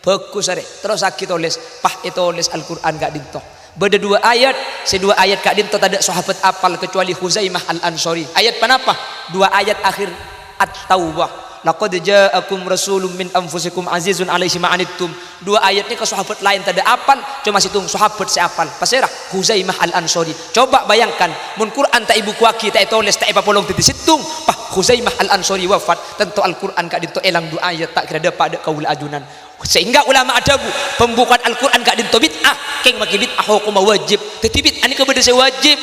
Bhâghus arè. Terrossaghi tolès. Pas ètolès Al-Qur'an ka'dinto. Bâdâ duwâ' ayat, sè duwâ' ayat ka'dinto tadâ' sahabat apal kecuali Khuzaimah Al-Ansori. Ayat ponapa? Duwâ' ayat akhir At-Taubah. "Laqad ja'akum rasulun min anfusikum azizun alaihi ma anittum." Duwâ' ayat nèka sahabat laèn tadâ' apal, coma sèttong sahabat sè apal. Pasèra? Khuzaimah Al-Ansori. Coba bayangkan, mon Qur'an ta' èbukuwaghi, ta' ètolès, ta' èpapolong dhâddhi sèttong, pas Khuzaimah Al-Ansori wafat, tanto Al-Qur'an ka'dinto èlang duwâ' ayat ta' kèra dâpa' dâ' kaulâ ajunan. Sehingga ulama adhâbu, pembukaan Al-Qur'an ka'dinto bid'ah, kèng makè bid'ah hokomma wajib. Dhâddhi bid'ah nèka bâdâ sè wajib.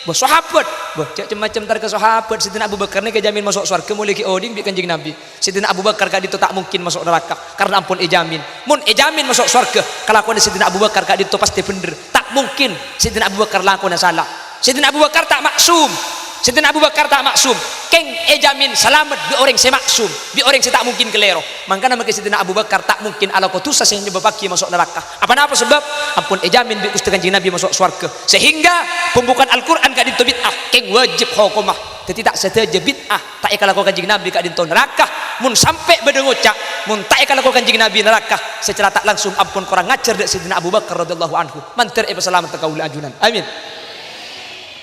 Bâh, sahabat, bâh, jâ' cem-macem tar ka sahabat, Sayyidina Abu Bakar nèka èjhâmin maso' sowarghâ molaè ghi' odi'na bi' Kanjeng Nabi. Sayyidina Abu Bakar ka'dinto ta' mungkin maso' naraka karena ampon èjhâmin. Mon èjhâmin maso' sowarghâ, kalakowanna Sayyidina Abu Bakar ka'dinto pastè bhendher. Ta' mungkin Sayyidina Abu Bakar lakona sala. Sayyidina Abu Bakar ta' maksum. Sayyidina Abu Bakar ta' maksum. Kèng èjhâmin salamet bi' orèng sè maksum, bi' orèng sè ta' mungkin kalèro. Mangkana makè Sayyidina Abu Bakar ta' mungkin alako dhusa sè nyebâbbhâghi maso' naraka. Apa-napa sabâb? Ampon èjhâmin bi' Ghustè Kanjeng Nabi maso' sowarghâ. Sehingga pembukaan Al-Qur'an ka'dinto bid'ah, kèng wajib hokomma. Dhâddhi ta' sadhâjâ bid'ah ta' èkalako Kanjeng Nabi ka'dinto naraka. Mon sampè' bâdâ ngoca', "Mon ta' èkalako Kanjeng Nabi naraka," secara ta' langsung ampon korang ajhâr dâ' Sayyidina Abu Bakar radhiyallahu anhu. Mandhâr èpasalamet kaulâ ajunan. Amin.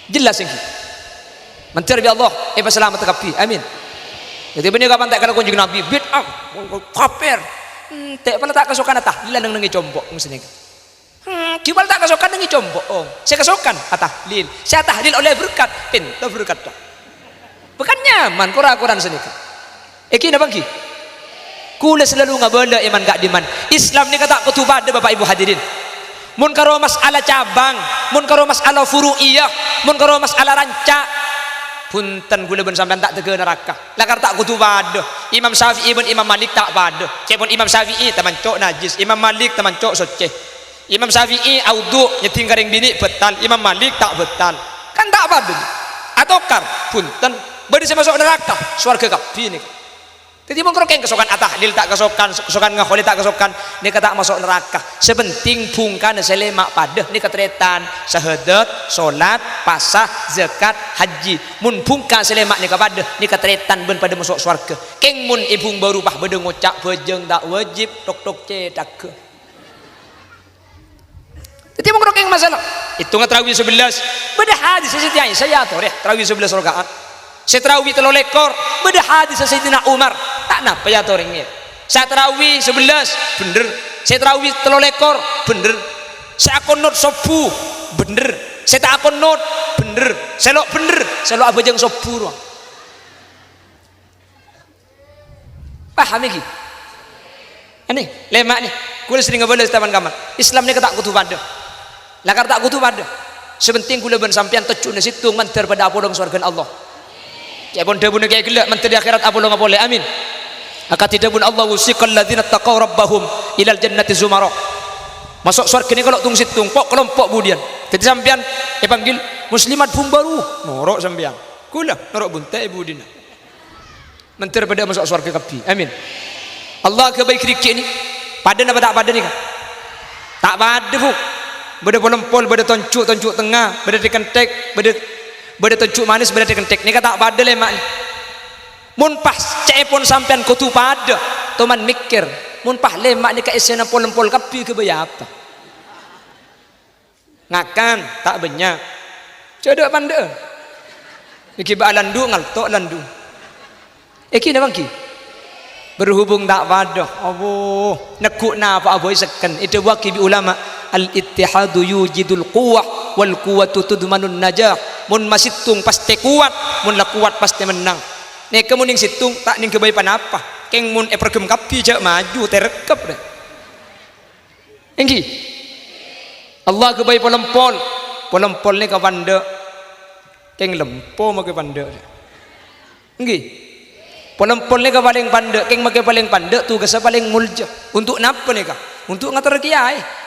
Jelas ènggi? Mandhâr bi' Allah èpasalamet kabbhi. Amin. Dhâddhi bânnè kapan ta' èkalako Kanjeng Nabi, bid'ah, kafir. Entè' pala ta' kasokan tahlilan neng-neng è compo', maksudnya. Hmm, ghi' pala ta' kasokan neng è compo', oh. Sè kasokan, atahlil. Sè atahlil ollè berkat, pènto berkat, Pak. Bukan nyaman, kor-akoran sanèka. Ènggi napa ènggi? Kaulâ salalu ngabâlâ è man ka'dimman. Islam nèka ta' kodhu padâ, Bapak Ibu hadirin. Mon karo mas'ala cabang, mon karo mas'ala furu'iyah, mon karo mas'ala ranca', Bhunten, kaulâ bân sampèyan ta' dâgâ naraka. Lakar ta' kodhu padâ. Imam Syafi'i bân Imam Malik ta' padâ. Ca'èpon Imam Syafi'i tamanco' najjhis, Imam Malik tamanco' soccè. Imam Syafi'i audhu' nyeddhing ka rèng binè' bhâtal, Imam Malik ta' bhâtal. Kan ta' padâ. Atokar, bhunten. Bâdâ sè maso' naraka, sowarghâ kabbhi nèka. Dhâddhi, mon karo kèng kasokan atahlil ta' kasokan, kasokan ngaholè ta' kasokan, nèka ta' maso' naraka. Sè pentèng bhungkana sè lèma' padâ nèka tarètan, syahadat, solat, pasa, zakat, hajji. Mon bhungka sè lèma' nèka padâ, nèka tarètan bân padâ maso' sowarghâ. Kèng mon è bhung bâru pas bâdâ ngoca' bhâjâng ta' wajib, tok-tok cèthagghâ. Dhâddhi, mon karo kèng masalah, ètonga tarawi sabellâs, bâdâ hadis Siti Aisyah èyatorè tarawi sabellâs raka'at. Sè tarawi tello lèkor, bâdâ hadis Sayyidina Umar, ta' napa èyatorè ngèya. Sè tarawi sabellâs, bhendher. Sè tarawi tello lèkor, bhendher. Sè akonot sobbhu, bhendher. Sè ta' akonot, bhendher. Sè lo' bhendher, sè lo' abhâjâng sobbhu rowa. Paham, ènggi? Anè, lèma' nè. Kaulâ serrèng abâlâ sè taman kamar. Islam nèka ta' kodhu padâ. Lakar ta' kodhu padâ. Sè pentèng kaulâ bân sampèyan tojjhuna sèttong, mandhâr padâ apolong sowarghâna Allah. Ca'èpon dhâbuna Kèyaè ghellâ', mandhâr è akhèrat apolonga polè. Amin. Akadhi dhâbuna Allah, "Wasiqal ladzina taqaw rabbahum ilal jannati zumara." Maso' sowarghâ nèka lo' tong-sèttong, po'-kalompo' budiyân. Dhâddhi sampèyan èpanggil muslimat bhung bâru, noro' sampèyan. Kaulâ noro' bunte' è budina. Mandhâr padâ maso' sowarghâ kabbhi. Amin. Allah aghâbây ghârighi' nè. Padâ napa ta' padâ nèka? Ta' padâ, Bu. Bâdâ pol-empol, bâdâ tonju', tonju' tengnga, bâdâ dhek-kenthek, bâdâ, bâdâ tonju' manis, bâdâ dhek-kenthek. Nèka ta' padâ lèma'na. Mon pas ca'èpon sampèyan kodhu padâ, toman mèkkèr, mon pas lèma' nèka èssèna pol-empol kabbhi, aghâbây apa? Ngakan, ta' bânnya'. Jhâ' dâ'-pandâ'â. Èghibâ'â landu', ngalto' landu'. Èghi napa ènggi? Berhubung ta' padâ. Abbhu, neggu' napa'a bhâi sekken. Èdhâbuwâghi bi' ulama, "Al-ittihadu yujidul quwwah, wal quwwatu tudmanun najah." Mon masèttong, pastè kowat. Mon la kowat, pastè mennang. Nèka mon nèng sèttong, ta' nèng ghâbây ponapa. Kèng mon èparèngghâm kabbhi, jhâ' maju, tèrèkkep, dâ. Ènggi. Allah aghâbây pol-empol. Pol-empol nèka pandâ'. Kèng lempo makè pandâ'. Ènggi. Pol-empol nèka palèng pandâ', kèng makè palèng pandâ', tugassa palèng molja. Untuk napa nèka? Untuk ngator kèyaè.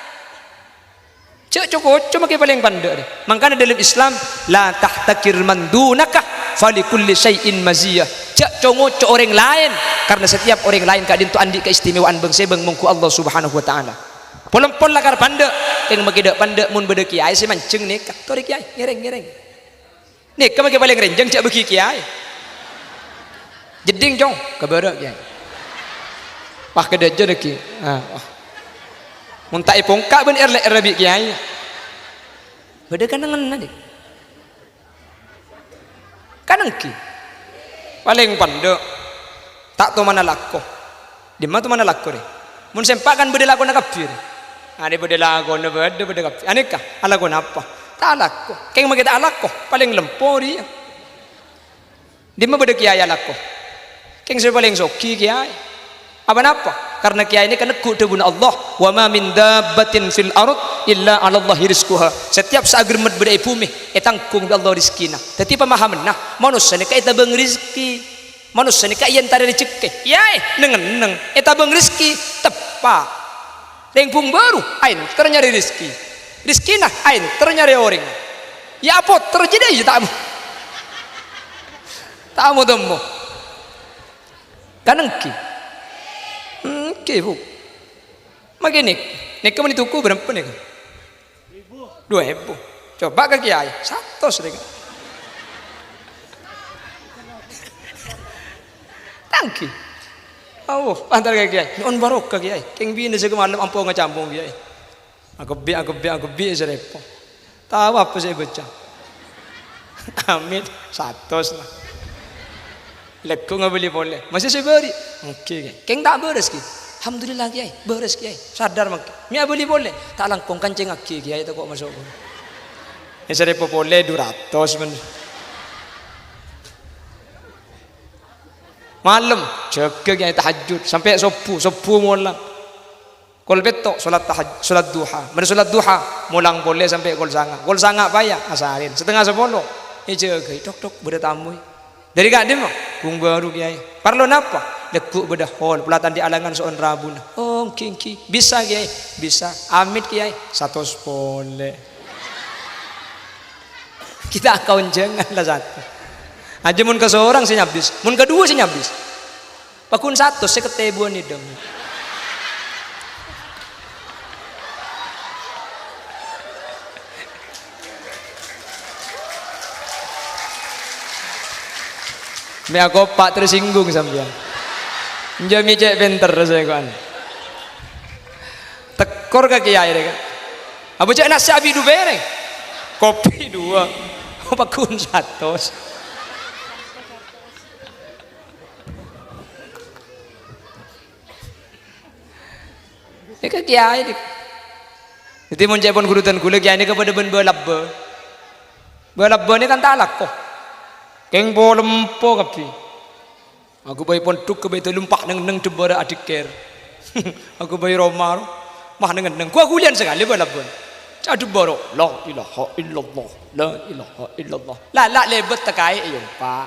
Jhâ' co-ngoco makè palèng pandâ', dâ. Mangkana dâlem Islam, "La tahtaqir man dunaka, falikulli syai'in maziyah." Jhâ' co-ngoco orèng laèn, karena setiap orèng laèn ka'dinto andi' keistimewaan bâng-sèbâng mongghu Allah Subhanahu wa Ta'ala. Pol-empol lakar pandâ', kèng makè dâ' pandâ' mon bâdâ kèyaè sè manjheng nèka. Torè kèyaè, ngèrèng, ngèrèng. Nèka makè palèng rènjhâng, jhâ' bâghi kèyaè. Jeddhing, Cong, ka bârâ' kèyaè. Wah, kadhâjâ nèkè. Ah, wah. Mon ta' èpongka' bân èr-lè'èrra bi' kèyaè. Bâdâ kanènganna, dâ. Kanènggi. Palèng pandâ'. Ta' tomana lako. Dimma tomana lako, rè? Mon sèmpa' kan bâdâ lakona kabbhi, rè? Arè bâdâ lakona, bâdâ, bâdâ kabbhi. Anèka, alako napa? Ta' alako. Kèng makè ta' alako, palèng lempo rèya. Dimma bâdâ kèyaè alako? Kèng sè palèng soghi kèyaè. Apa napa? Karena kèyaè nèka neggu' dhâbuna Allah, "Wa ma min dabbatin fil ard illa 'alallahi rizquha." Setiap sè aghâremmet bâdâ è bhumè, ètangghung bi' Allah rejhekkèna. Dâddhi, pamahamanna, manossa nèka ètabâng rejhekkè. Manossa nèka èentarè rejhekkè. Kèyaè, neng-enneng, ètabâng rejhekkè, teppa'. Rèng bhung bâru, aènter nyarè rejhekkè. Rejhekkèna, aènter nyarè orèng. Yâ, apoter jâdiyâ, yâ, ta' mo-, ta' mo-temmo. Kan ènggi? Ènggi, Bu. Makè nèk-, nèka mon ètoko bârâmpa nèka? Dua èbu. Coba ka kèyaè, satos rèng. Tanggi. Awo, antar ka kèyaè. Nyo'on barokah, kèyaè. Kèng binè sè malem ampo ngacampong, kèyaè. Akebbhi, akebbhi, akebbhi, sè rèpo. Tao apa sè èbâca? Amin. Satos la. Lèkko ngabâli polè. Masih sè bâri'? Ènggi, Kè. Kèng ta' bârâs, Kè? Alhamdulillah, Kèyaè. Bârâs, Kèyaè. Sadar mangkè. Mè' abâli polè. Ta' langkong kancèngngaghi, Kèyaè, tako' maso'. Èsarè polè du ratos, men. Malem, jâgâ, Kèyaè, tahajjud. Sampè' sobbhu, sobbhu molang. Kol pètto', solat tahaj-, solat duha. Mèr solat duha, molang polè sampè' kol sanga'. Kol sanga' paya, asarèn. Satengnga sapolo. Èjâgâi, tok, tok, bâdâ tamoy. Dâri ka'dimma? Ghung bâru, Kèyaè. Parlo napa? Lagghu' bâdâ hol, polatan dâri alangan so'on rabuna. Oh, èngghi, èngghi. Bisa, Kèyaè? Bisa. Amit, Kèyaè? Satos polè. Kita kaonjhângan la sato. Ajâ mon kasorang sè nyabis, mon kadhuwâ sè nyabis. Pagghun satos sèket èbuwân èdhâng. Mè' akopa' tersinggung sampèyan. Enjâ' mè' cè' pènter sèngko'an. Tekkor ka kèyaè rèya. Abâ' cè' nasè' abi' dhu pèrèng. Kopi dhuwâ'. Pagghun satos. Nèka kèyaè nèka. Dhâddhi mon ca'èpon ghuru dân kaulâ kèyaè nèka padâ bân bâlâbbhâ. Bâlâbbhâ nèka kan ta' alako. Kèng polempo kabbhi. Aghâbây pondhuk, ghâbây dâlem, pas neng-enneng dhâbârâ adhikkèr. Aghâbây roma, pas neng-enneng. Ghu-aghuliyân sakalè bâlâbbhâ. Ca' dhâbârâ, "La ilaha illallah, la ilaha illallah." La, la lèbât tèkaè èyompa'.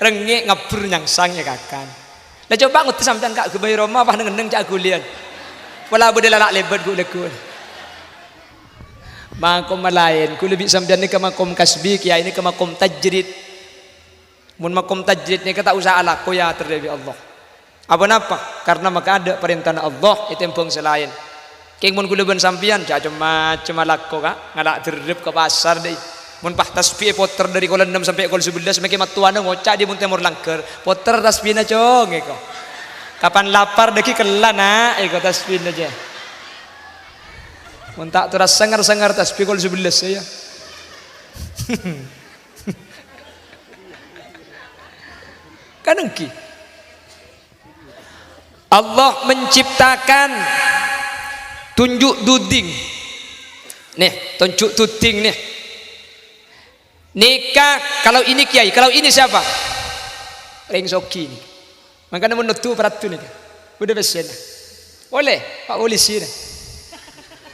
Rengngè' ngabbher nyangsang èkakan. La coba ngodâ sampèyan ka' ghâbây roma, pas neng-enneng ca' aghuliyân. Pola bâdâ la, la lèbât ghu'-lagghu'. Makomma laèn, kaulâ bi' sampèyan nèka makom kasbi, kèyaè nèka makom tajrid. Mon makom tajrid nèka ta' osa alako èyaterrè bi' Allah. Apa napa? Karna makadâ' parèntana Allah ètèmbhâng sè laèn. Kèng mon kaulâ bân sampèyan, jhâ' cem-macem alako, Ka'. Ngala' derrep ka pasar, dâi. Mon pas tasbih èpoter dâri kol ennem sampè' kol sabellâs, mèkkè mattowana ngoca' dâi mon tèmor langghâr, "Poter tasbihna, Cong," èko. "Kapan lapar dâggi' kella, Na'," èko tasbihna, jâ. Mon ta' toras sènger-sènger tasbih kol sabellâs, ya. Kan èngghi. Allah menciptakan tunjuk duding. Nih, tunjuk duding nih. Nèka, kalau ini kiai, kalau ini siapa? Rèng soghi nèka. Mangkana mon noddu paratu nèka. Bâdâ pèssèna. Ollè, Pak Polisi nè.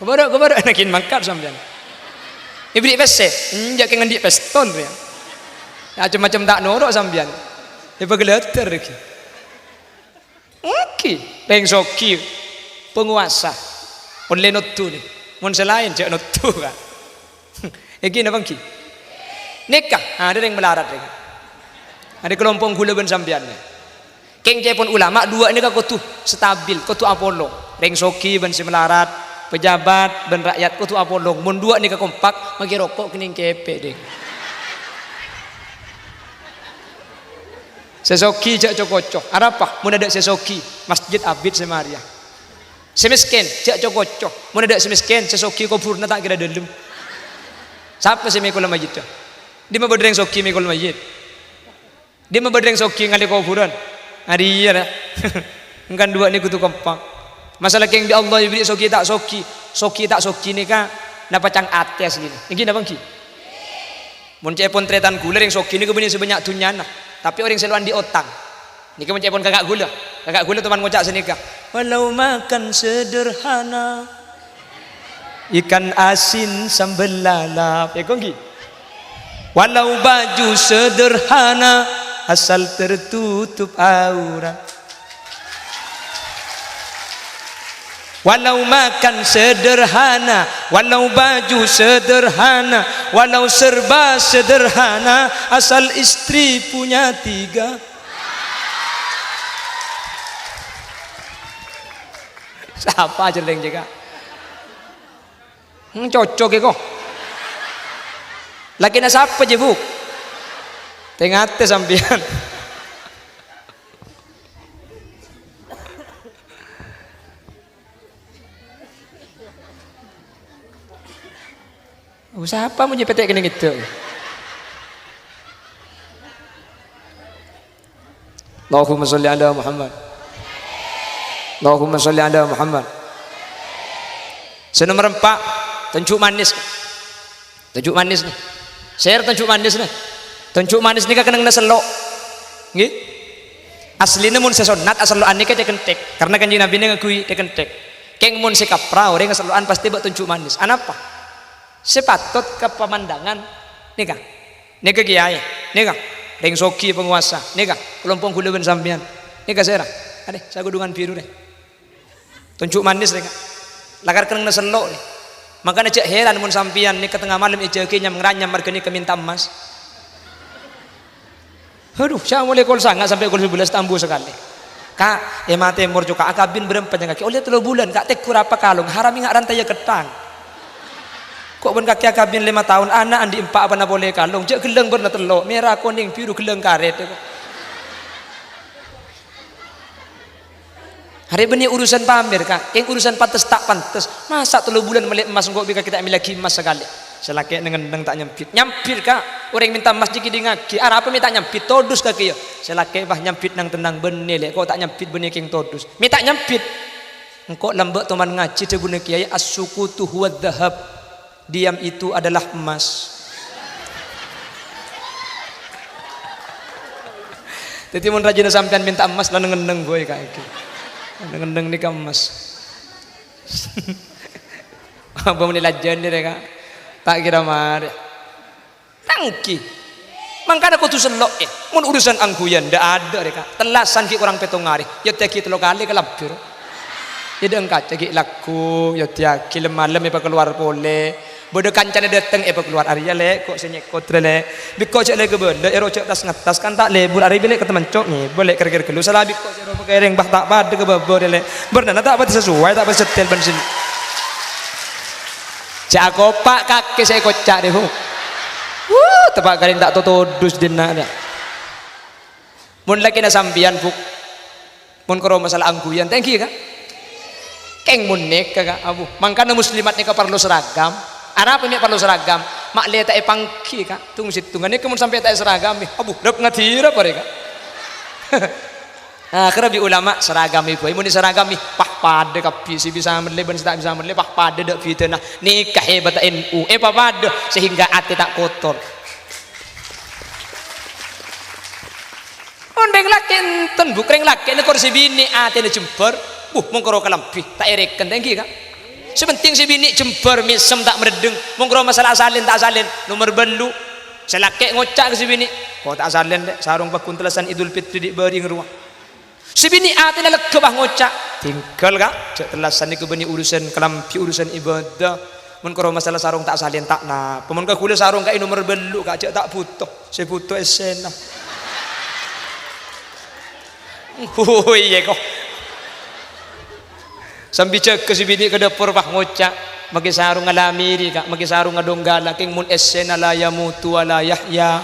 Kobârâ, kobârâ, nagin mangkat sampèyan. Èbèrri' pèssè, enjâ' kèng andi' pèstol rèya. Macem-macem ta' noro' sampèyan. Èpaghâlâdhâr rèya. Èngghi, rèng soghi, pangobâsa. Ollè noddu nè. Mon sè laèn jhâ' noddu, Ka'. Èngghi napa èngghi? Nèka, adâ' rèng malarat nèka. Adâ' kalompo' ghulâ bân sampèyan nè. Kèng ca'èpon ulama, duwâ' nèka kodhu stabil, kodhu apolong. Rèng soghi bân sè malarat, pejabat bân rakyat kodhu apolong. Mon duwâ' nèka kompak, makè roko' kennèng kèpè', ding. Sè soghi jhâ' co-koco. Arapa? Mon adâ' sè soghi, masjid abit sè marèya. Sè mèskèn, jhâ' co-koco. Mon adâ' sè mèskèn, sè soghi kobhurrâ ta' kèra dâlem. Sapa sè mèkola mayyidda? Dimma bâdâ rèng soghi mèkol mayyit? Dimma bâdâ rèng soghi ngalè kobhurân? Arèya, ra. Engkan duwâ' nèka kodhu kompak. Masalah kèng bi' Allah èbèrri' soghi ta' soghi. Soghi ta' soghi nèka napa cang atè asli. Èngghi napa èngghi? Mon ca'èpon tarètan ghulâ rèng soghi nèka bânnè sè bânnya' dhunnyana, tapè orèng sè lo' andi' otang. Nèka mon ca'èpon kaka' ghulâ. Kaka' ghulâ toman ngoca' sanèka, "Walau makan sederhana, ikan asin sambel lalap." Èko èngghi? "Walau baju sederhana, asal tertutup aurat." Walau makan sederhana, walau baju sederhana, walau serba sederhana, asal istri punya tiga. Sapa jhâlèng jâgâ? Hmm, cocok èko. Lakèna sapa, jhâ', Bu'? Tè-ngatè sampèyan. Oh, sapa mon nyèpètè kennèng èdâ'? Allahumma sholli ala Muhammad. Allahumma sholli ala Muhammad. Sè nomer empa', tonju' manis. Tonju' manis nè. Sèr tonju' manis nè. Tonju' manis nèka kennengnganna sello'. Ngghi? Aslina mon sè sonnat asello'an nèka tè-kenthèk. Karna Kanjeng Nabbhi nèka ngangghuy tè-kenthèk. Kèng mon sè kapra orèng asello'an pastè bâ' tonju' manis. Anapa? Sè patot ka pamandangan Nèka. Nèka kèyaè. Nèka. Rèng soghi pangobâsa. Nèka. Kalompo' ghulâ bân sampèyan. Nèka sèra. Adè, saghudhungan biru rè. Tonjhu' manis rè, Ka'. Lakar kennengnganna sello' rè. Mangkana jhâ' hèran mon sampèyan nèka tengnga malem èjâgâi nyam-ngaranyam marghâ nèka mènta emmas. Adhu, sè molaè kol sanga' sampè' kol sabellâs ta' ambu sakalè. Ka', è matè mor jhuka' akabin bârâmpa jhân kakè? Ollè tello bulân, Ka', tèghur apa kalong, haram enga' rantèya ketthang. Ko' bân kakè akabin lèma taon, ana' andi' empa' apana polè kalong, jhâ' ghellâng bârna tello', mèra, konèng, biru, ghellâng karèt, ko'. Arè bânnè urusan pamèr, Ka'. Kèng urusan pantes ta' pantes. Masa' tello bulân mellè emmas, engko' bi' kakè ta' mellèaghi emmas sakalè. Sè lakè' neng-enneng ta' nyambit. Nyambit, Ka'. Orèng mènta emmas jhâ' kèdingngaghi. Arapa mè' ta' nyambit? Todus kakè, yâ. Sè lakè', "Wah, nyambit nang-tennang bânnè, Lè'. Ko' ta' nyambit bânnè kèng todus." Mè' ta' nyambit. Engko' lambâ' toman ngajhi dhâbuna kèyaè, "As-sukutu huwa dzahab." Diam itu adalah emas. Dhâddhi, mon rajina sampèyan mènta emmas, la neng-enneng, boy, Ka', èngghi. Neng-enneng nèka emmas. Apa mènè lajân nèka, Ka'? Ta' kèra marè. Tangghi. Mangkana kodhu sello', è. Mon urusan angghuyan, dâ'-adâ' rè, Ka'. Tellasan ghi' korang pètto arè. Yâ, tèghi tello kalè kalambhi, ro. Yâ, dâ' engkaca ghi' lagghu, yâ, tèghi lem-malem èpakalowar polè. Bâdâ kancana dâteng èpakalowar, "Arèya, Lè', ko' sè nyèkot, rè, Lè'. Bi' ko' jhâ' lè kabâlâ, èro jhâ' tas-ngettas, kan ta' lebur, arè bi' Lè' ka temmencok, ngèbâ, Lè', kèr-kèr ghâllu. Sala bi' ko' sè èro pakèrèng, bah, ta' padâ ka bâbâ, rè, Lè'. Bârnana ta' padâ sasowai, ta' padâ settèl bân sèn-" Jhâ' akopa' kakè sè èkoca', rè, Bu. Wuh, teppa' kalèng ta' totodus dinna', rè. Mon lakèna sampèyan, Bu, mon karo masalah angghuyan, ta' èngghi, Ka'? Kèng mon nèka, Ka', abu, mangkana muslimat nèka parlo seragam. Arapa mè' parlo seragam? Ma' lè ta' èpangghi, Ka'. Tung-sèttungan nèka mon sampè' ta' èseragami, abu, rep-ngadira parè, Ka'. Akhèrra bi' ulama seragami, Bu. Mon èseragami, pas padâ kabbhi, sè bisa mellè bân sè ta' bisa mellè, pas padâ dâ' bidâna. Nèka hebatta N U, èpapadâ sehingga atè ta' kotor. Mon rèng lakè' enten, Bu, rèng lakè' nèkor sè binè' atèna jembhâr, bu, mongkoro kalambhi, ta' èrèken, ta' èngghi, Ka'? Sè pentèng sè binè' jembhâr, mèsem, ta' mareddheng, mongkoro masalah asalèn, ta' asalèn, nomer bâllu'. Sè lakè' ngoca' ka sè binè', "Ko' ta' asalèn, Lè', sarong paggun tellasan Idul Fitri dhi' bâriyang rowa." Sè binè' atèna lega, pas ngoca', "Tinggal, Ka', jhâ' tellasan nèko bânnè urusan kalambhi, urusan ibadah. Mon karo masalah sarong ta' asalèn, ta' napa. Mon ka ghulâ sarong kaè nomer bâllu', Ka', jhâ' ta' bhuto. Sè bhuto essèna." Oh, iyâ, ko'. Sambi jâgâ sè binè' ka dâpor, pas ngoca', "Makè sarong alamiri, Ka', makè sarong adonggala, kèng mon essèna la yamutu wa la yahya."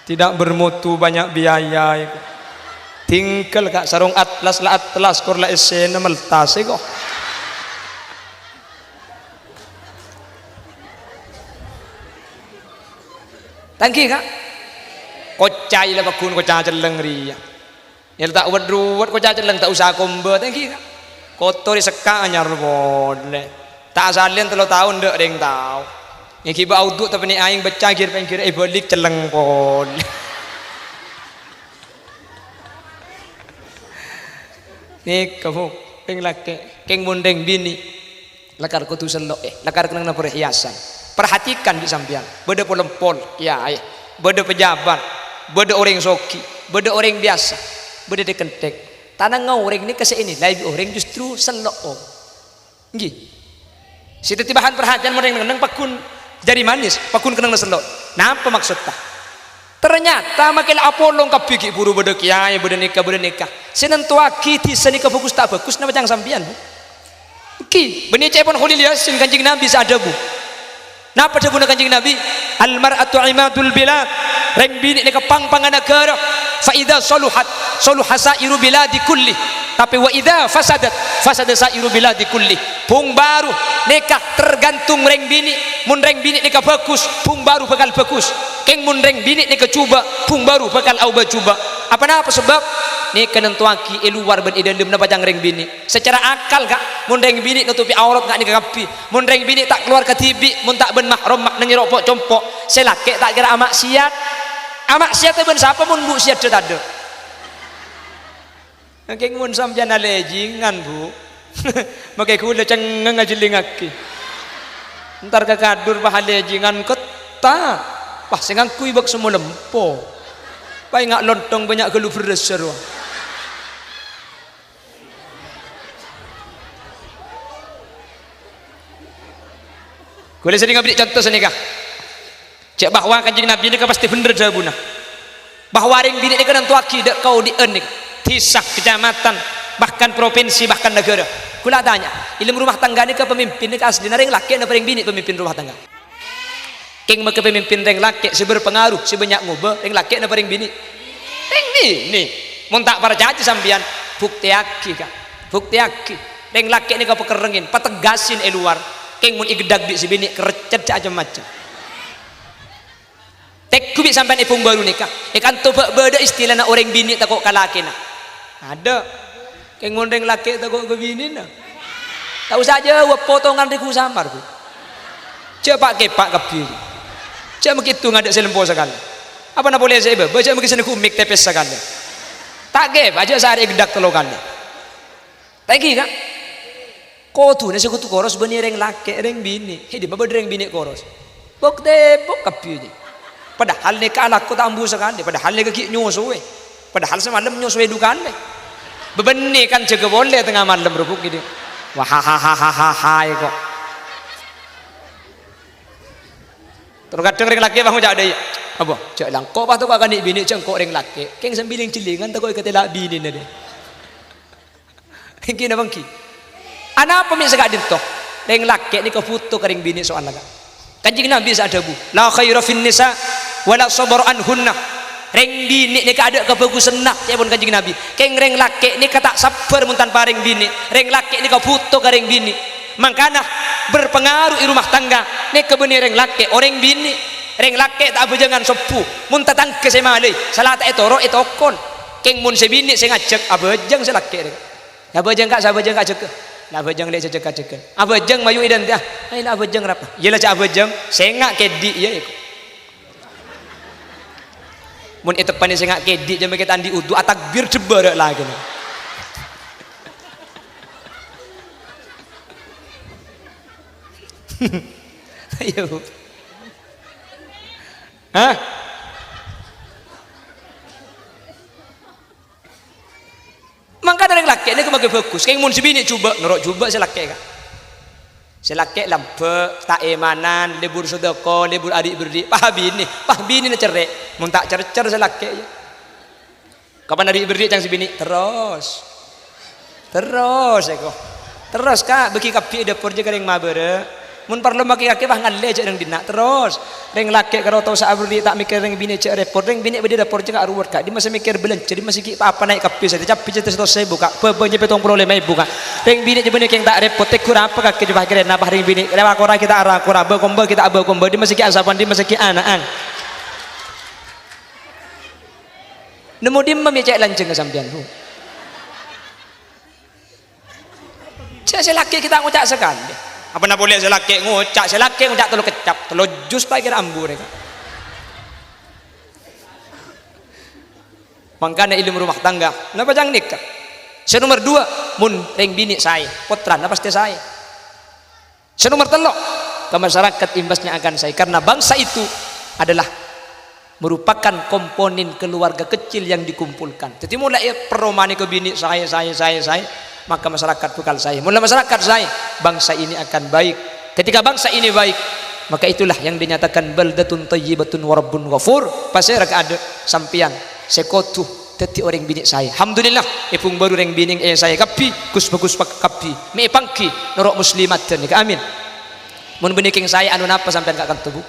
Tidak bermutu, banyak biaya, èko. Tinggal, Ka', sarong atlas la atlas, kor la essèna meltas, èko. Ta' èngghi, Ka'? Koca' la paggun koca' celleng rèya. Yâ, ta' wet-ruwet, koca' celleng, ta' osa kombâ, ta' èngghi, Ka'? Kotor, èsekka' anyar polè. Ta' asalèn tello taon, dâ' rèng tao. Èngghi bâ' audu' tapènè' aèng, bâcca gir-pènggir, èbâlik celleng polè. Nèka, Bu, rèng lakè', kèng mon rèng binè'. Lakar kodhu sello', eh, lakar kennengnganna perhiasan. Perhatikan, bi' sampèyan, bâdâ pol-empol, kèyaè, bâdâ pejabat, bâdâ orèng soghi, bâdâ orèng biyasa, bâdâ dhek-kendhek. Tanangnga orèng nèka sè ènilai bi' orèng justru sello', oh. Èngghi. Sè dhâddhi bahan parhatèyan mon rèng neng-enneng paggun jari manis, paggun kennengnganna sello'. Napa maksodda? Ternyata makè la apolong kabbhi, ghi' bhuru bâdâ kèyaè, bâdâ nèka, bâdâ nèka. Sè nantowaghi dhisa nèka bhâghus ta' bhâghus napa ca'na sampèyan, Bu? Èngghi, bânnè ca'èpon Kholil Yasin, Kanjeng Nabi sè adhâbu. Napa dhâbuna Kanjeng Nabi? "Al mar'atu imadul bilad." Rèng binè' nèka pang-pangnga naghârâ. "Fa idza saluhat, saluha sa'iru biladi kulli. Tapè wa idza fasadat, fasada sa'iru biladi kulli." Bhung Baru nèka tergantung rèng binè'. Mon rèng binè' nèka bhâghus, Bhung Baru bhâkal bhâghus. Kèng mon rèng binè' nèka jhubâ', Bhung Baru bhâkal aobâ jhubâ'. Apa napa sabâb? Nèka nantowaghi è lowar bân è dâlem napa ca'na rèng binè'. Secara akal, Ka', mon rèng binè' notobhi aurat, Ka', nèka kabbhi. Mon rèng binè' ta' kalowar kadhibi', mon ta' bân mahram, ma' neng è ro'-po' compo', sè lakè' ta' kèra amaksiat. Amaksiatta bân sapa mon bu' sè adâ' tadâ'? Kèng mon sampèyan alèjingan, Bu. Makè ghulâ cengngeng ajhellingngaghi. Entar ka kadhur pas alèjingan, ket-, Ta'. Wah, sè ngangghuy bâk semmo lempo. Paènga' lontong bânnya' ghâllu bherrâssa rowa. Kaulâ serrèng aberri' conto sanèka. Jhâ' bahwa Kanjeng Nabi nèka pastè bhendher dhâbuna. Bahwa rèng binè' nèka nantowaghi dâ' kaodi'ân nèka, dhisa, kecamatan, bahkan propinsi, bahkan naghârâ. Kaulâ atanya, è dâlem rumah tangga nèka pemimpin nèka asllina rèng lakè' napa rèng binè' pemimpin rumah tangga? Kèng makè pamimpin rèng lakè' sè berpengaruh, sè bânnya' ngobâ, rèng lakè' napa rèng binè'? Rèng binè'. Mon ta' parcajâ sampèyan, buktèyaghi, Ka'. Buktèyaghi. Rèng lakè' nèka pakerrengngè, pateggasin è lowar. Kèng mon ègheddhâk bi' sè binè', kerreccet jhâ' cem-macem. Tèngghu bi' sampèyan è Pekanbaru nèka. È kanto bâ' bâdâ istilana orèng binè' tako' ka lakèna. Adâ'. Kèng mon rèng lakè' tako' ka binèna. Ta' osa ajâwâb, potongan règhu samar, Bu. Jhâ' pa'-kèpa' kabbhi. Jhâ' makè èdhung adâ' sè lempo sakalè. Apana polè sè èbâbâ, jhâ' makè sè nèghu mik tèpès sakalè. Ta' kèpa', jhâ' saarè ègheddhâk tello kalè. Ta' ènggi, Ka'? Kodhuna sè kodhu koros bânnè rèng lakè', rèng binè'. È dimma bâdâ rèng binè' koros? Bok-tèbok kabbhi, jâ. Padahal nèka alako ta' ambu sakalè, padahal nèka ghi' nyosowè. Padahal samalem nyosowè du kalè. Bâbânnè kan jâgâ polè tengnga malem, rubuk gitu. Wah, ha, ha, ha, ha, ha, ha, kok. Terkadang rèng lakè' bâ' ngoca' dâ' iyâ. Apa? Jhâ' langko' bâ' tako' ka nè' binè', jhâ' engko' rèng lakè'. Kèng sambi lèng-jhellingan tako' èkatèla' binèna dâ. Ènggi napa ènggi? Anapa mè' sè ka'dinto? Rèng lakè' nèka bhuto ka rèng binè' soalla, Ka'. Kanjeng Nabi sè adhâbu, "La khaira fin nisa wa la sabara anhunna." Rèng binè' nèka adâ' kabhâghusânna, ca'èpon Kanjeng Nabi. Kèng rèng lakè' nèka ta' sabbhâr mon tanpa rèng binè'. Rèng lakè' nèka bhuto ka rèng binè'. Mangkana berpengaruh è rumah tangga nèka bânnè rèng lakè', orèng binè'. Rèng lakè' ta' abhâjângan sobbhu, mon tatangghâ sè malè, sala ta' ètoro' ètokol. Kèng mon sè binè' sè ngajhâk, abhâjâng sè lakè' rèng. Abhâjâng, Ka', sè abhâjâng, Ka', jâgâ. La abhâjâng lè' jâgâ, jâgâ. Abhâjâng mayu è dântè', ah. Ayo la abhâjâng rapa? Iyâ la jhâ' abhâjâng, sènga' kèdhi' iyâ, iyâ. Mon èteppanè sènga' kèdhi' jâ' makè ta' andi' udu, atakbir jhebbhârâ' lakèna. Ayo. Hah? Mangkana rèng lakè' nèka makè bhâghus. Kèng mon sè binè' jhubâ', noro' jhubâ' sè lakè', Ka'. Sè lakè' lambâ', ta' èmanan, lebur sodâko, lebur aberri'-berri', pas binè, pas binèna cerrè'. Mon ta' cercer sè lakè', iyâ. Kapan aberri'-berri' ca'na sè binè', terros. Terros, èko. Terros, Ka', bâgi kabbhi è dâpor jâ' ka rèng mabârâ. Mon parlo makè kakè, pas ngallè jâ' neng dinna'. Terros, rèng lakè' karo tosa aberri' ta' mèkkèr rèng binè' jâ' rèpot. Rèng binè' bâdâ è dâpor jâ' ka' ruwet, Ka'. Dimma sè mèkkèr bâlânjhâ, dimma sè ghi' pa-apa naè' kabbhi sadhâjâ. Cabbhi jâ' sèttong èbu, Ka'. Bâbâ nyèpètong polo lèma èbu, Ka'. Rèng binè' jâ' bânnè kèng ta' rèpot. Tègghur apa kakè jhubâ' kèrèna, pas rèng binè'. Lèwa kora ghi' ta' ra-kora, bâ-kombâ ghi' ta' bâ-kombâ. Dimma sè ghi' asapan, dimma sè ghi' ana'an. Nemmo dimma mè' cè' lanjhângnga sampèyan, Bu? Jâ' sè lakè' ghi' ta' ngoca' sakalè. Apana polè sè lakè' ngoca', sè lakè' ngoca' tello keccap, tello jus ta' kèra ambu rèng. Mangkana è dâlem rumah tangga, napa ca'na nèka? Sè nomer duwâ', mon rèng binè' saè, pottrana pastè saè. Sè nomer tello', ke masyarakat imbasnya akan saè, karena bangsa itu adalah merupakan komponen keluarga kecil yang dikumpulkan. Dhâddhi, mon la èparomana ka binè' saè, saè, saè, saè, maka masyarakat bakal saè. Mon la masyarakat saè, bangsa ini akan baik. Ketika bangsa ini baik, maka itulah yang dinyatakan baldatun thayyibatun wa rabbun ghafur. Pasèra kaadâ' sampèyan sè kodhu dhâddhi orèng binè' saè. Alhamdulillah, è Pekanbaru rèng binè' saè kabbhi, ghus-bhâghus kabbhi. Mè' èpangghi noro' muslimat dhân nèka. Amin. Mon bânnè kèng saè, anu napa sampèyan ka' kanto, Bu?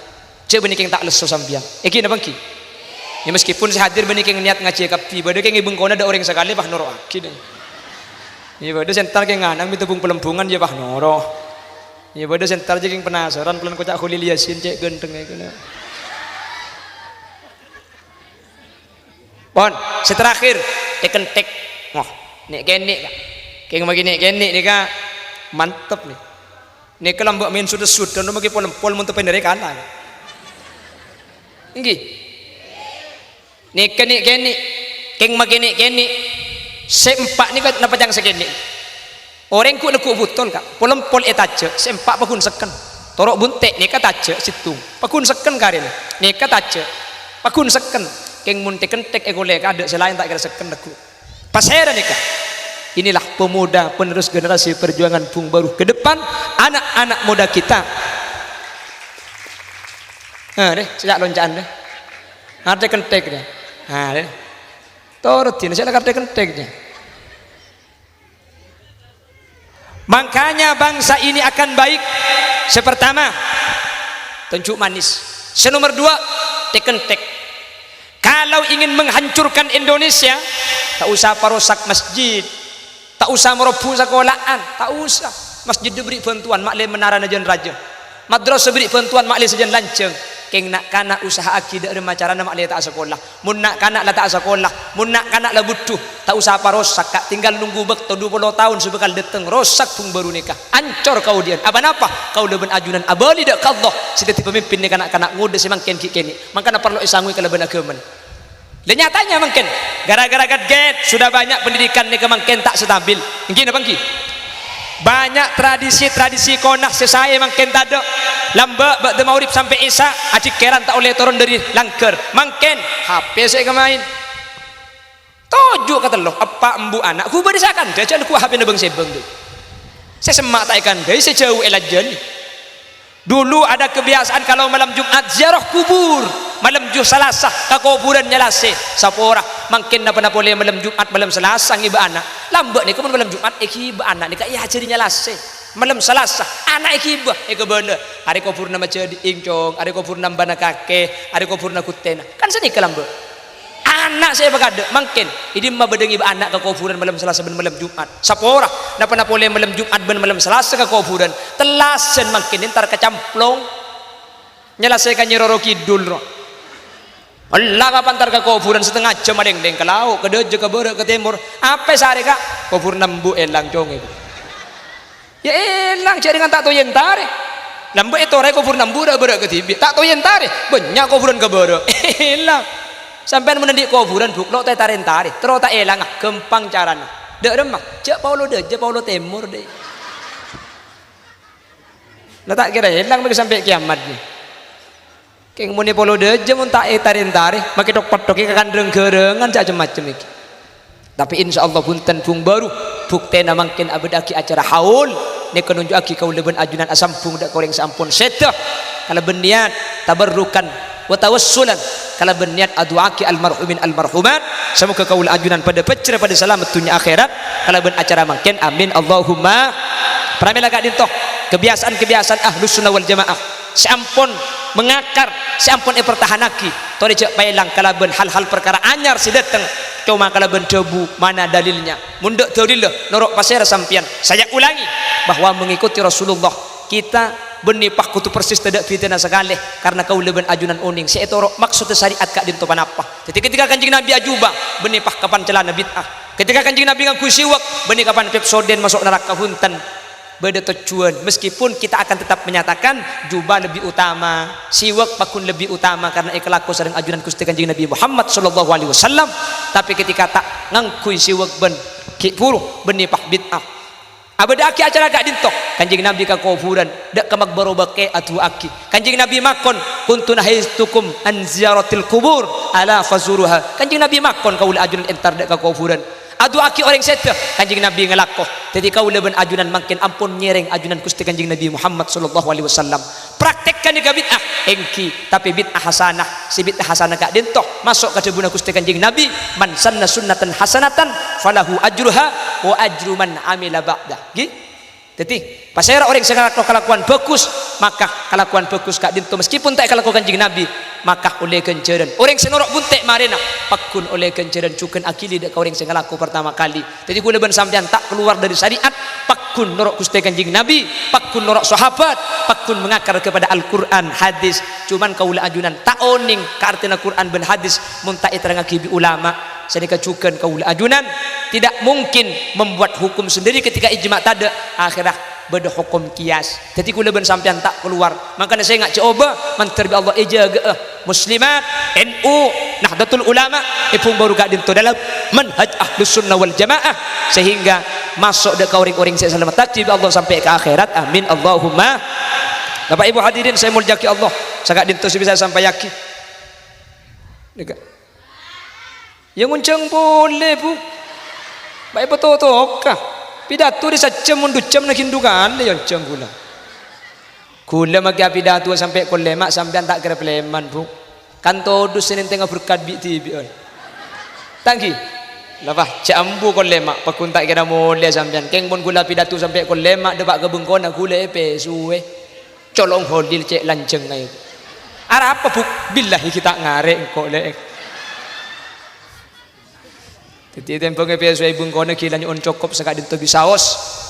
Jâ' bânnè kèng ta' lesso sampèyan. Ènggi napa ènggi? Yâ, meskipun sè hadir bânnè kèng niat ngajhi kabbhi, bâdâ kèng è bengkona dâ' orèng sakalè, pas noro'aghi, dâ. Yâ, bâdâ sè entar kèng nganang mè' tobung-palembungan, yâ, pas noro'. Yâ, bâdâ sè entar jâ' kèng penasaran, polana koca' Kholil Yasin cè' ghântengnga èkono. Pon, sè terakhir, tèk-kentèk. Wah, nè'-kènè', Ka'. Kèng maghi nè'-kènè' nèka mantep, nè. Nèka lambâ' maèn sut-essut, dâ' maghi pol-empol mon tepènèrè kala. Ènggi. Nèka nè'-kènè', kèng maghi nè'-kènè'. Sè empa' nèka napa ca'na sè kènè'? Orèng ghu'-, neggu' butol, Ka'. Pol-empol ètajâ', sè empa' paghun sekken. Toro' bunte' nèka tajâ' sèttong. Paghun sekken karèna. Nèka tajâ'. Paghun sekken. Kèng mon tèk-kentèk èkolè kadâ' sè laèn ta' kèra sekken lagghu'. Pasèra nèka? Inilah pemuda penerus generasi perjuangan Bung Baru ke depan, anak-anak muda kita. Nah, deh, sejak lonca'an deh. Ngartè kentèk deh. Nah, deh. Toro' dina, sè la ngartè kentèk deh. Makanya bangsa ini akan baik. Sè pertama, tonju' manis. Sè nomor dua, tèk-kentèk. Kalau ingin menghancurkan Indonesia, tak usah parosak masjid. Tak usah marobhu sakola'an. Tak usah. Masjid èberri' bhântowan, ma'lè menarana jân rajâ. Madrasah èberri' bhântowan, ma'lè sajân lanjhâng. Kèng na'-kana' usaha'aghi dâ' remma carana ma'lè ta' asakola. Mon na'-kana' la ta' asakola, mon na'-kana' la bhudhu, ta' usah parosak, Ka'. Tinggal nunggu bâkto dua puluh taon sè bhâkal dâteng, rosak Bung Baru nèka. Ancor kaodi'ân. Apa napa? Kaulâ bân ajunan abâli dâ' ka Allah, sè dhâddhi pamimpin nèka na'-kana' ngodâ sè mangkèn ghi' kènè'. Mangkana parlo èsangoè kalabân aghâmana. Lah, nyatanya mangkèn, gara-gara ghâdghât, sudah banyak pendidikan nèka mangkèn ta' stabil. Èngghi napa èngghi? Banyak tradisi-tradisi konah sè saè mangkèn tadâ'. Lambâ' ba'da maghrib sampè' isya, adhikkèran ta' ollè toron dâri langghâr. Mangkèn, H P sè èkamaèn. Toju' katello, eppa' embu' ana', ghubâ dâ' sakandhâ, jhâ' lagghu' H P-na bâng-sèbâng, dhu. Sè semma' ta' èkandhâi, sè jhâu èlajâni. Dulu ada kebiasaan kalau malam Jumat ziarah kubur. Malam Ju-, Salasa ka koburân nyalasè. Sapora, mangkèn napa-napa ollè malam Jumat, malam Salasa ngibâ ana'. Lambâ' nèka mon malam Jumat èghibâ ana' nèka èajhâri nyalasè. Malam Salasa, ana' èghibâ, èkabâlâ. Arè koburna Majâdi' Èncong, arè koburna embana kakè, arè koburna ghuttèna. Kan sanèka lambâ'. Ana' sè èpakadâ', mangkèn, è dimma bâdâ ngibâ ana' ka koburân malam Salasa bân malam Jumat? Sapora, napa-napa ollè malam Jumat bân malam Salasa ka koburân, tellasan mangkèn entar ka Camplong. Nyalasè ka Nyi Roro Kidul, ro. Ella ka pantar ka koburân satengnga jhâm alèngdhing ka lao', ka dâjâ, ka bârâ', ka tèmor. Apa sarè, Ka'? Koburna embu' èlang, Cong, èko. Ya èlang, jhâ' rèng ta' towa èntarè. Lambâ' ètoraè koburna embu' ra-bârâ' kadhibi'. Ta' towa èntarè. Bânnya' koburân ka bârâ'. Èlang. Sampèyan mon andi' koburân, Bu', lo' ta' ètarè-entarè. Terro ta' èlang, ah, ghâmpang carana. Dâ' remma, jhâ' paolo dâjâ, paolo tèmor, dâ'. Lah, ta' kèra èlang mèghâ sampè' kèyamat, ghi. Kèng mon è polo dâjâ mon ta' ètarè-entarè, makè thok-petthok è kakandhâng ghârângan, cè' cem-macem èkè. Tapè insyaallah bhunten Bung Baru, buktèna mangkèn abâdâ'aghi acara haul, nèka nonjhu'aghi kaulâ bân ajunan asambhung dâ' ka orèng sè ampon sèdhâ, kalabân niat tabarrukan wa tawassulan, kalabân niat adu'aaghi almarhumin almarhumat, samoga kaulâ ajunan padâ pajjhâr, padâ salamet dhunnya akhèrat, kalabân acara mangkèn. Amin, Allahumma. Pramèla ka'dinto, kebiasaan-kebiasaan Ahlus Sunnah wal Jamaah. Sè ampon mangakar, sè ampon èpertahanaghi, torè jhâ' paèlang kalabân hal-hal parkara anyar sè dâteng, coma kalabân dhâbu, mana dalilnya? Mon dâ' dalilla, noro' pasèra sampèyan? Saya ulangi bahwa mengikuti Rasulullah, kita bânnè pas kodhu persis tadâ' bhidhâna sakalè, karna kaulâ bân ajunan onèng sè ètoro' maksoddhâ sarè'at ka'dinto ponapa. Dhâddhi, ketika Kanjeng Nabi ajhubâ, bânnè pas kapan calana bid'ah. Ketika Kanjeng Nabi ngangghuy siwak, bânnè kapan Pepsodent maso' naraka, bhunten. Bâdâ tojjhuwân, meskipun kita akan tetap menyatakan jubah lebih utama, siwak pagghun lebih utama karena èkalako sareng ajunan Ghustè Kanjeng Nabi Muhammad sallallahu alaihi wasallam, tapè ketika ta' ngangghuy siwak bân ghi' bhuru, bânnè pas bid'ah. Abâdâ'aghi acara ka'dinto, Kanjeng Nabi ka kobhurân, dâ' ka maqbara Baqi' adu'aaghi. Kanjeng Nabi makon, "Kuntu nahaitukum an ziyaratil qubur, ala fazuruha." Kanjeng Nabi makon, "Kaulâ ajunan entar dâ' ka kobhurân." Adu'aaghi orèng sèdhâ, Kanjeng Nabi ngalako. Dhâddhi kaulâ bân ajunan mangkèn ampon nyèrèng ajunan Ghustè Kanjeng Nabi Muhammad sallallahu alaihi wasallam. Praktek ghânèka bid'ah? Èngghi, tapè bid'ah hasanah. Sè bid'ah hasanah ka'dinto, maso' ka dhâbuna Ghustè Kanjeng Nabi, "Man sanna sunnatan hasanatan falahu ajruha wa ajru man amila ba'da." Ghi? Dhâddhi, pasèra orèng sè ngalako kalakowan bhâghus, maka kalakowan bhâghus ka'dinto meskipun ta' èkalako Kanjeng Nabi, maka ollè ghânjhârân. Orèng sè noro' bhuntè' marèna, pagghun ollè ghânjhârân jhughân aghili dâ' ka orèng sè ngalako partama kalè. Dhâddhi, kaulâ bân sampèyan ta' kalowar dâri syariat, pagghun noro' Ghustè Kanjeng Nabi, pagghun noro' sahabat, pagghun mangakar kepada Al-Qur'an, hadis. Cuman kaulâ ajunan ta' onèng ka artèna Qur'an bân hadis mon ta' èterrangaghi bi' ulama. Sanèka jhughân kaulâ ajunan tidak mungkin membuat hukum sendiri ketika ijma' tadâ', akhèrra bâdâ hukum qiyas. Dhâddhi, kaulâ bân sampèyan ta' kalowar. Mangkana sènga' jhâ' obâ, mandhâr bi' Allah èjâgâ'â. Muslimat, N U, Nahdlatul Ulama, èbhung bhuru ka'dinto dalam manhaj Ahlus Sunnah wal Jamaah, sehingga maso' dâ' ka orèng-orèng sè èsalamettaghi bi' Allah sampè' ka akhèrat. Amin, Allahumma. Bapak Ibu hadirin sè èmoljâ'aghi Allah, saka'dinto sè bisa sampayaghi. Nèka. Ya ngonjhâng polè, Bu. Bâ' èpatotoka. Pidato rè sajjhâm mon du jhâm na ghindhukan, ya ngonjhâng ghulâ. Ghulâ makè apidato sampè' kol lèma', sampèyan ta' kèra palèman, Bu. Kan todus sè nèntèngnga berkat bi'-dhibi'ân. Ta' ènggi? Lapa, jhâ' ambu kol lèma', pagghun ta' kèra molè sampèyan. Kèng mon ghulâ apidato sampè' kol lèma', dâpa' ka bengkona ghulâ èpèsowè. Colong Holil cè' lanjhâng aè. Arapa, Bu'? Billahi ghi' ta' ngarè' engko', Lè'. Dhâddhi, tembhâng èpèsowè bengkona ghi' la nyo'on cokop saka'dinto bisaos.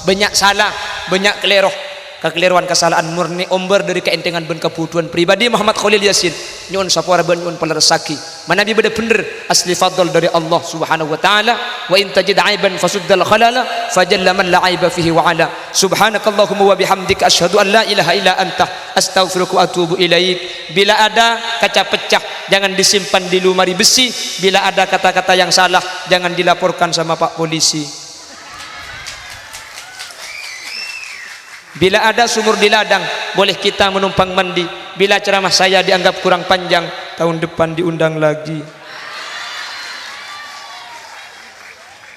Bânnya' sala, bânnya' kalèro. Kakalèrowan, kasala'an murni ombâr dâri kaèntèngan bân kabhudhuwân pribadi Muhammad Kholil Yasin. Nyo'on sapora bân nyo'on palerressaghi. Manabi bâdâ bhendher, asli fadl dâri Allah Subhanahu wa Ta'ala. "Wa in tajid aiban fasuddal khalala, fajalla man la aiba fihi wa ala." Subhanakallahumma wa bihamdika, asyhadu an la ilaha illa anta, astaghfiruka wa atubu ilaik. Bila ada kaca pecah, jangan disimpan di lemari besi. Bila ada kata-kata yang salah, jangan dilaporkan sama Pak Polisi. Bila ada sumur di ladang, boleh kita menumpang mandi. Bila ceramah saya dianggap kurang panjang, tahun depan diundang lagi.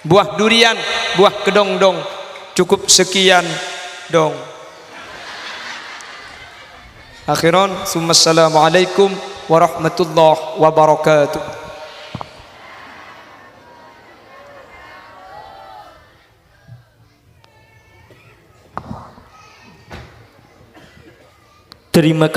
Buah durian, buah kedondong. Cukup sekian dong. Akhiran, summa assalamualaikum warahmatullahi wabarakatuh. Terima